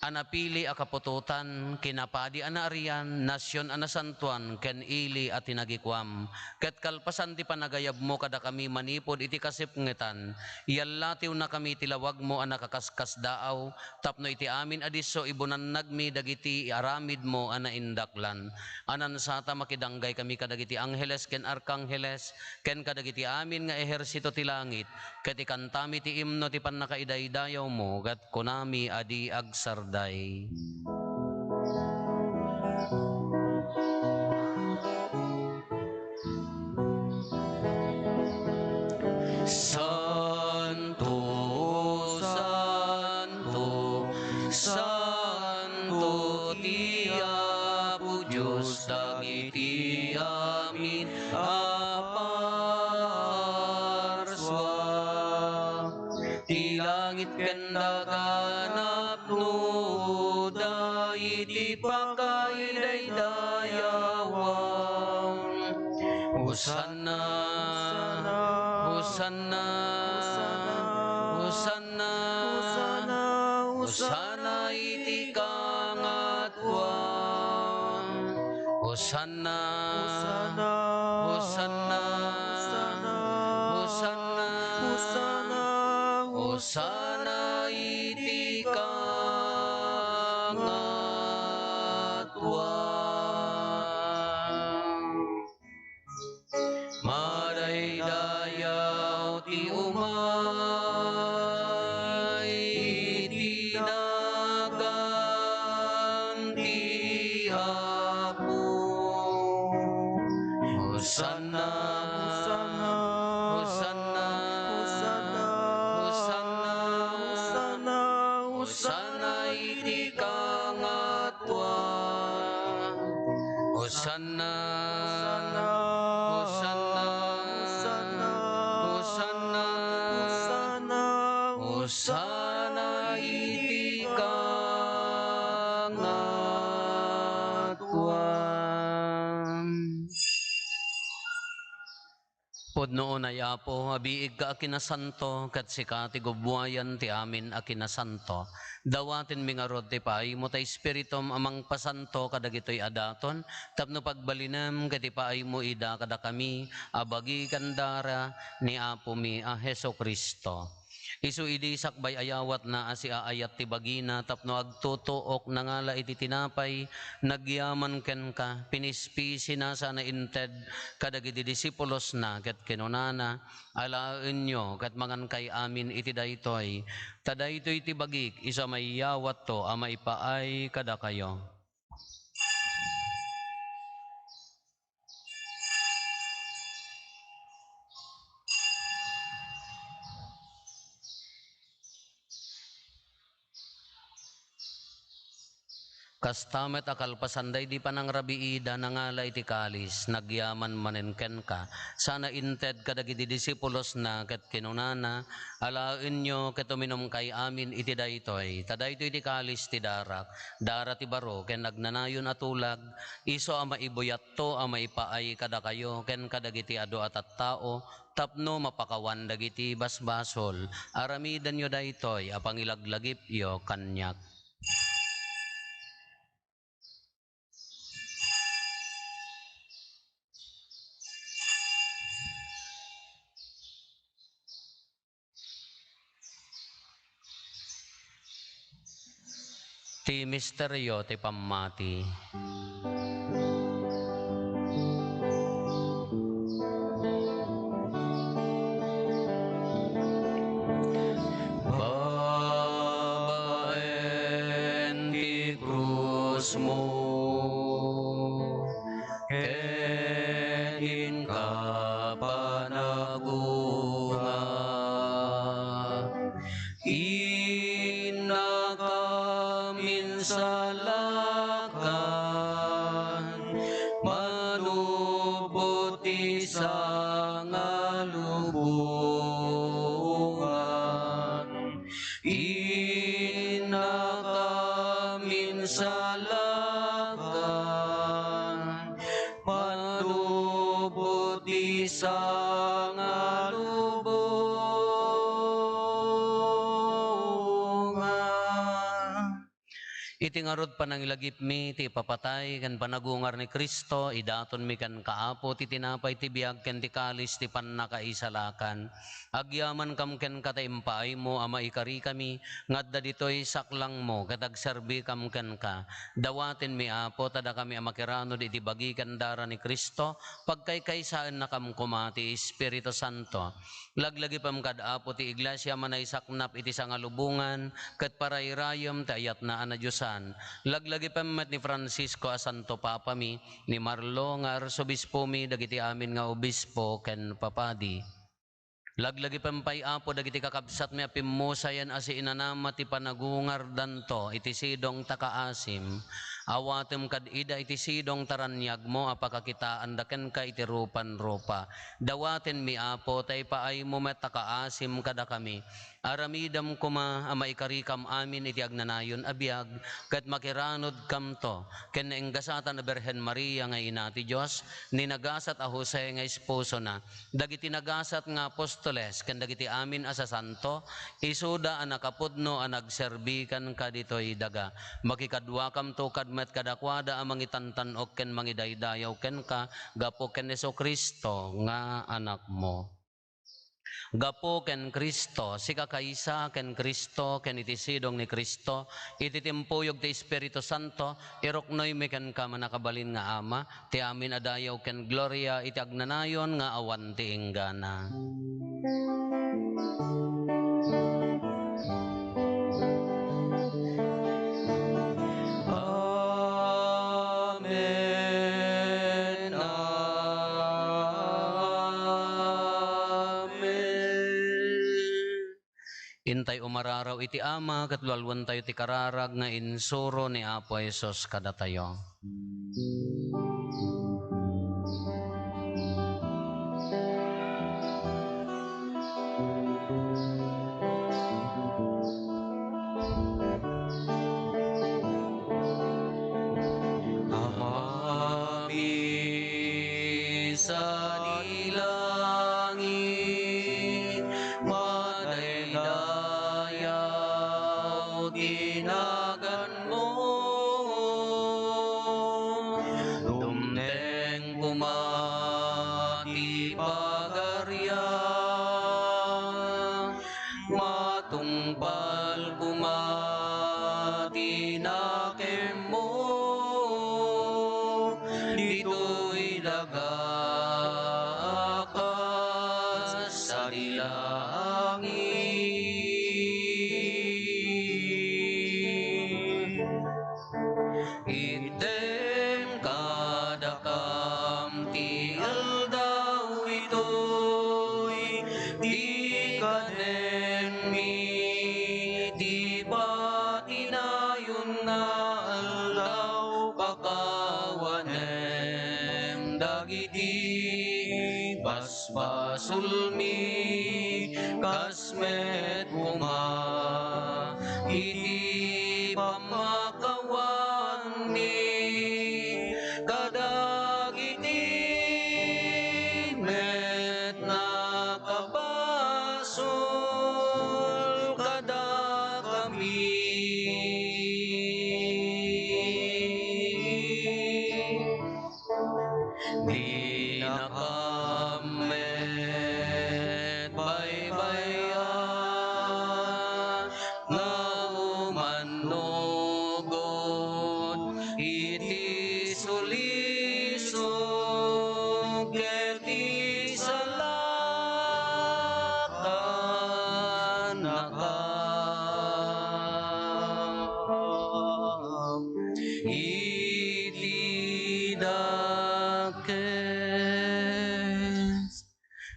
a napili a kaputotan, kinapadi a naarian, nasion a nasantoan, ken ili a tinagikuam. Ket kalpasan ti panagayabmo kadakami manipud iti kasipngetan, yallatiwnakami ti lawagmo a nakaskasdaaw, tapno iti amin a disso ibunannagmi dagiti aramidmo a naindaklan. Anansata makidanggay kami kadagiti angheles ken arkangheles, ken kadagiti amin nga ehersito ti langit, ket ikantami ti imno ti pannakaidaydayawmo, ket kunami a di agsarday. Santo, santo, santo ti Apo Dios dagiti amin a parsua. Ti langit ken daga napnoda iti pakaidaydayawan. Hosanna, Hosanna, Hosanna, Hosanna iti kangatuan. Hosanna, Hosanna, Hosanna, Hosanna iti kangatuan. Madaydayaw ti umay iti nagan ti Apo. Hosanna, Hosanna, Hosanna, Hosanna, Hosanna iti kangatuan. Hosanna, Hosanna, Hosanna, Hosanna, Hosanna iti kangatuan. Pudno unay, Apo, a biigka a kinasanto, ket sika ti gubbuayan ti amin a kinasanto. Dawatenmi ngarud ti paaymo ta Espiritum a mangpasanto kadagitoy a daton, tapno pagbalinem ket ipaaymo ida kadakami a bagi ken dara ni Apomi a Jesu-Cristo. Isu idi sakbay a yawatna a siaayat ti bagina tapno agtutuok, nangala iti tinapay, nagyaman kenka, pinispisina sana inted kadagiti disipulosna, ket kinunana, "Alaenyo ket mangankay amin iti daytoy, ta daytoy ti bagik, isu a maiyawatto a maipaay kadakayo." Kasta met a kalpasan daydi panangrabiida, nangala iti kalis, nagyaman manen kenka, sana inted kadagiti disipulosna, ket kinunana, "Alaenyo ket uminumkay amin iti daytoy, ta daytoy ti kalis ti darak, dara ti baro ken agnanayon a tulag, isu a maibuyatto a maipaay kadakayo ken kadagiti adu a tattao, tapno mapakawan dagiti basbasol. Aramidenyo daytoy a pangilaglagipyo kaniak." Ti misterio ti pammati. Babaen ti krusmo ken inka panagungar, innakam insalakan, manubot ti sangalubongan. Innakam insalakan, manubot ti sangalubongan. Iti ngarud panangilagipmi ti ipapatay ken panagungar ni Cristo, idatonmi kenka, Apo, ti tinapay ti biag ken ti kalis ti pannakaisalakan. Agyamankam kenka ta impaaymo a maikarikami nga adda ditoy saklangmo ket agserbikam kenka. Dawatenmi, Apo, ta dakami a makiranod iti bagi ken dara ni Cristo, pagkaykaysaennakam koma ti Espiritu Santo. Laglagipem kad, Apo, ti iglesia a manaysaknap iti sangalubongan ket parayrayem ti ayatna a nadiosan. Laglagipem met ni Francisco a Santo Papami, ni Marlo nga Arsobispomi, dagiti amin nga obispo ken papadi. Laglagipem pay, Apo, dagiti kakabsatmi a pimmusayen a siinanama ti panagungardanto iti sidong ta kaasim. Awatem kad ida iti sidong ta raniagmo a pakakitaanda kenka iti rupan-rupa. Dawatenmi, Apo, ta ipaaymo met a kaasim kadakami. Aramidem koma a maikarikam amin iti agnanayon a biag, ket makiranodkamto ken nainggasatan a Birhen Maria nga Ina ti Dios, ni nagasat a Jose nga esposona, dagiti nagasat nga apostoles, ken dagiti amin a sasanto, isuda a nakapudno a nagserbi kenka ditoy daga. Makikaduakamto kad met kadakuada a mangitantan-ok ken mangidaydayaw kenka gapu ken Jesu-Cristo nga Anakmo. Gapu ken Cristo, sika kaysa ken Cristo, ken iti sidong ni Cristo, iti timpuyog ti Espiritu Santo, iruknoymi kenka, mannakabalin nga Ama, ti amin a dayaw ken gloria iti agnanayon nga awan ti inggana. Amen. Amen. Intay umararaw iti Ama, ket lualuentayo ti kararag nga insuro ni Apo Jesus kadatayo. Amami sadi langit, madaydayaw ti naganmo. Dumteng koma ti pagariam. Basbasolmi, kas met koma iti pammakawanmi kadagiti met nakabasol kadakami. Dinakam met baybay-an nga umannugod iti sulisog ket isalakannakam iti dakes.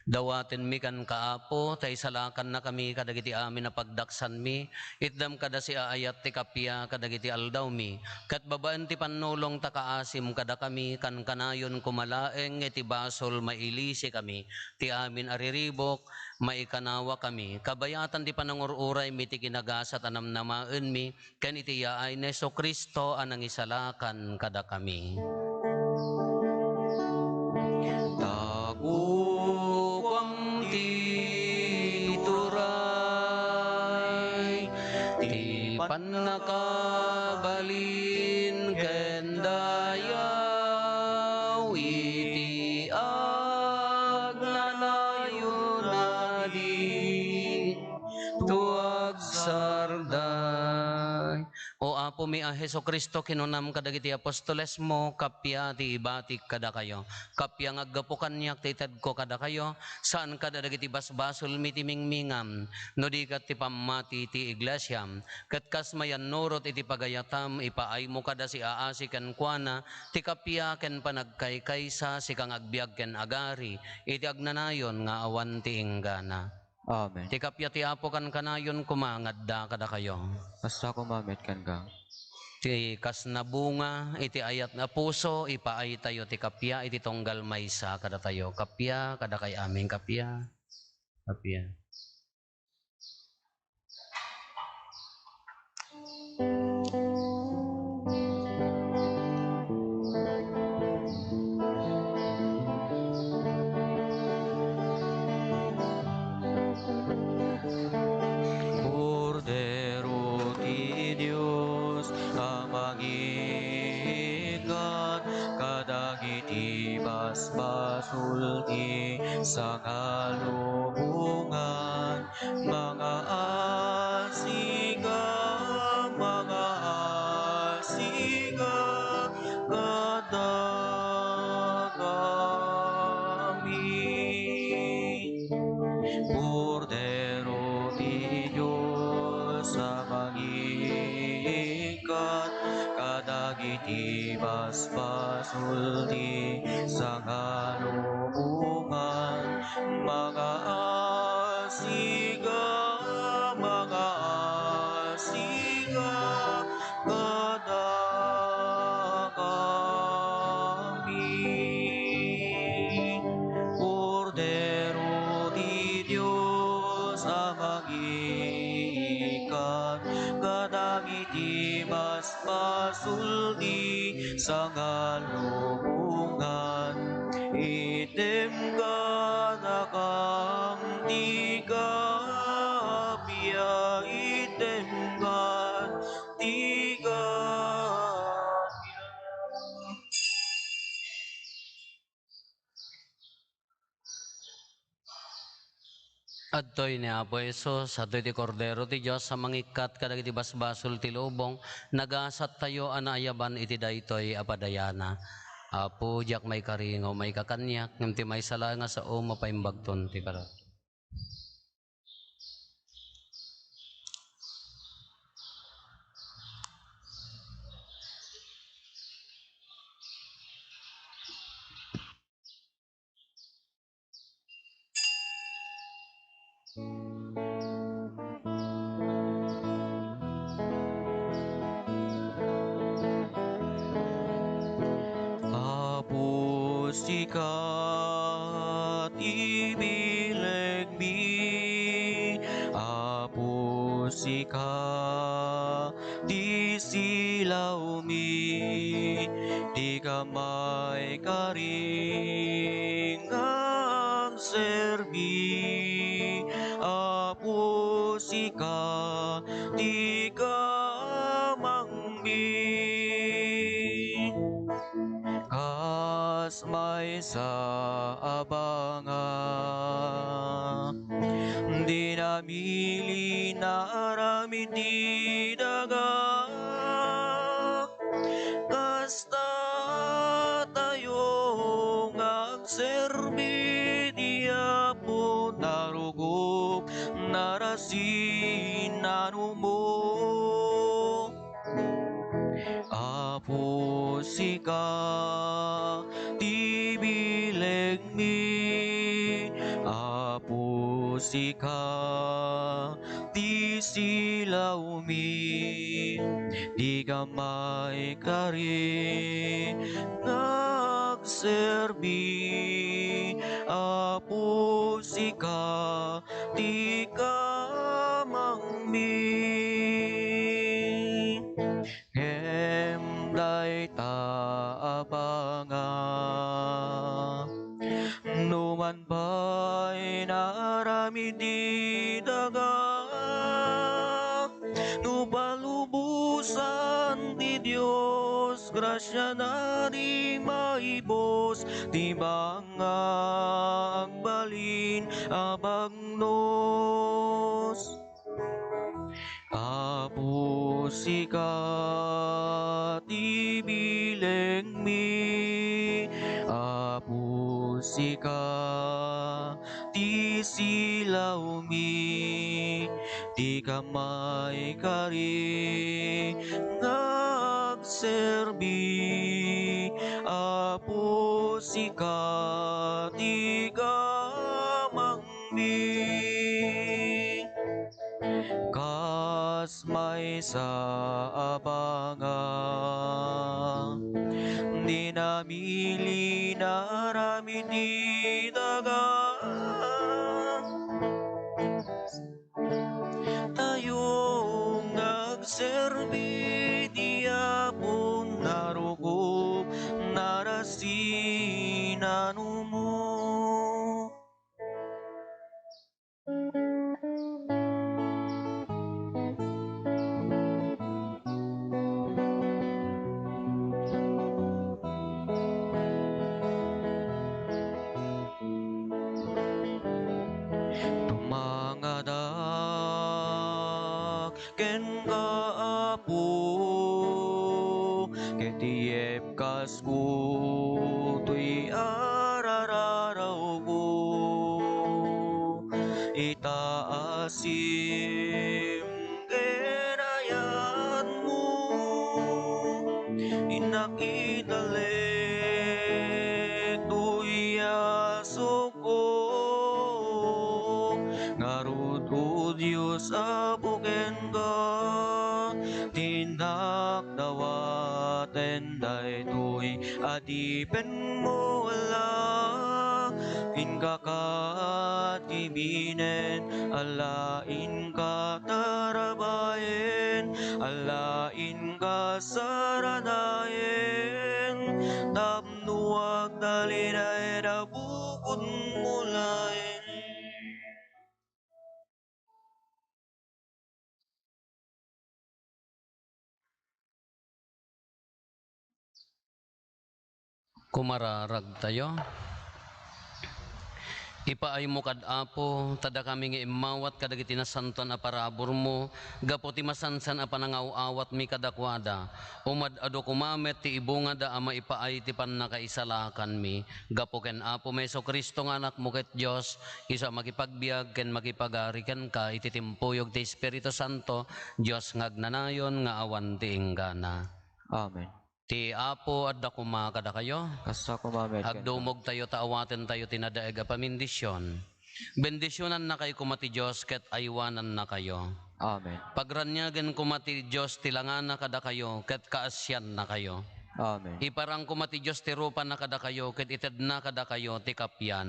Dawatenmi kenka, Apo, ta isalakannakami kadagiti amin a pagdaksanmi. Itdam kada siaayat ti kappia kadagiti aldawmi, ket babaen ti pannulong ta kaasim kadakami, kankanayon koma laeng iti basol mailisikami ti amin a riribuk, maikanawakami. Kabayatan ti panangur-uraymi ti kinagasat a namnamaenmi, ken iti yaay ni Jesu-Cristo a nangisalakan kadakami. Ta kukuam ti turay, ti pannakabalin ken dayaw iti agnanayon a di to agsarday. O Apomi a Jesu-Cristo, kinunam kadagiti apostolesmo, kappia ti ibatik kadakayo. Kappia nga aggapu kaniak ti itedko kadakayo, saan kadagiti basbasolmi ti mingmingam, no di ket ti pammati ti iglesiam. Ket kas mayannurot iti pagayatam, ipaaymo kada siaasi kenkuana ti kappia ken panagkaykaysa, sika nga agbiag ken agari iti agnanayon nga awan ti inggana. Amen. Ti kappia ti Apo kankanayon koma nga adda kadakayo. Kasta koma met kenka. Ti kas nabunga iti ayat a puso, ipaaytayo ti kappia iti tunggal maysa kadatayo. Kappia kadakay amin, kappia. Kappia. Kordero ti Dios a mangiikkan kadagiti basbasol ti sangalubongan. Mangaasi ka, mangaasi ka kadakami. Kordero ti Dios a mangiikkan kadagiti basbasol ti sangalubongan. Mangaasi ka, mangaasi ka kadakami. Kordero ti Dios a mangiikkan kadagiti basbasol ti sangalubongan. Item kadakam ti kappia, item kad ti kappia. Adtoy ni Apo Jesus, adtoy ti Kordero ti Dios a mangikkat kadagiti basbasol ti lubong. Nagasattayo a naayaban iti daytoy a padayana. Apo, diak maikari nga umayka kaniak, ngem ti maysa laeng a sao mapaimbagton ti parati. Apo, sika Ti bilegmi, Apo, sika ti silawmi, dika maikari nga agserbi, Apo, sika ti kamangmi. Kas maysa a banga, dinamili na aramid ti daga. Kasta tayo nga agserbi ti Apo, narugop, narasi, nanumo. Apo, sika ti bilegmi, Apo, sika ti silawmi, dika maikari nga agserbi, Apo, sika ti kamangmi. Ngem dayta a banga, numan pay naaramid ti daga, no palubosan ti Dios, grasiana ti maibus, ti banga agbalin a bagnos. Apo, sika ti bilegmi, Apo, sika ti silawmi, dika maikari nga agserbi, Apo, sika ti kamangmi. Kas maysa a banga, dinamili na aramid ti daga. Tayo nga agserbi ti Apo, narugop, narasi, nanumo. Tumangadak kenka, Apo, ket iyepkasko toy arararawko. Itaasim ken ayatmo, innak italek toy asukko. Ngarud, O Dios, Apo, kenka ti innak dawaten daytoy adipenmo, ala, inka kat ti binen, ala, inka tarabayen, ala, inka saranayen, tapno agtalinaed a bukodmo laeng. Kumararagtayo. Ipaaymo kad Apo, ta dakami nga immawat kadagiti nasantoan a paraburmo, gapu ti masansan a panangaw-awatmi kadakuada. Umad-adu koma met ti ibungada a maipaay ti pannakaisalakanmi. Gapu ken Apomi Jesu-Cristo nga Anakmo ket Dios, isu a makipagbiag ken makipagari kenka iti timpuyog ti Espiritu Santo, Dios nga agnanayon nga awan ti inggana. Amen. Ti Apo adda koma kadakayo. Kasta koma met kenka. Agdumogtayo ta awatentayo ti nadaeg a pamindision. Bendisionannakayo koma ti Dios ket aywanannakayo. Amen. Pagraniagen koma ti Dios ti langana kadakayo ket kaasiannakayo. Amen. Iparang koma ti Dios ti rupaanna kadakayo ket itedna kadakayo ti kappia.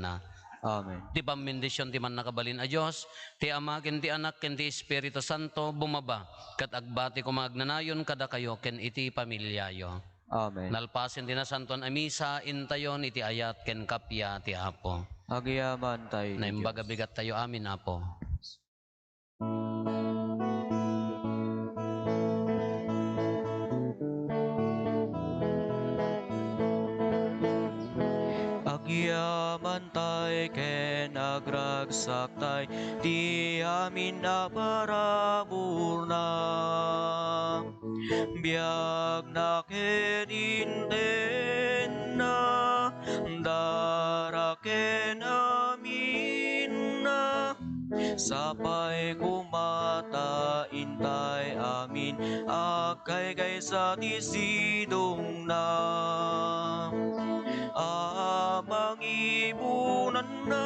Amen. Ti pammendision ti Mannakabalin a Dios, ti Ama ken ti Anak ken ti Espiritu Santo bumaba ket agbati koma agnanayon kadakayo ken iti familiayo. Amen. Nalpasen ti Nasantoan a Misa, intayon iti ayat ken kappia ti Apo. Agyamankami iti Dios. Naimbag a bigattayo amin, Apo. Agyaman tay ken agragsakta ti amin a paraburna. Biagna ken intenna, dara ken aminna, sapay koma ta intay amin agkaykaysa ti sidongna. A mangipunanna,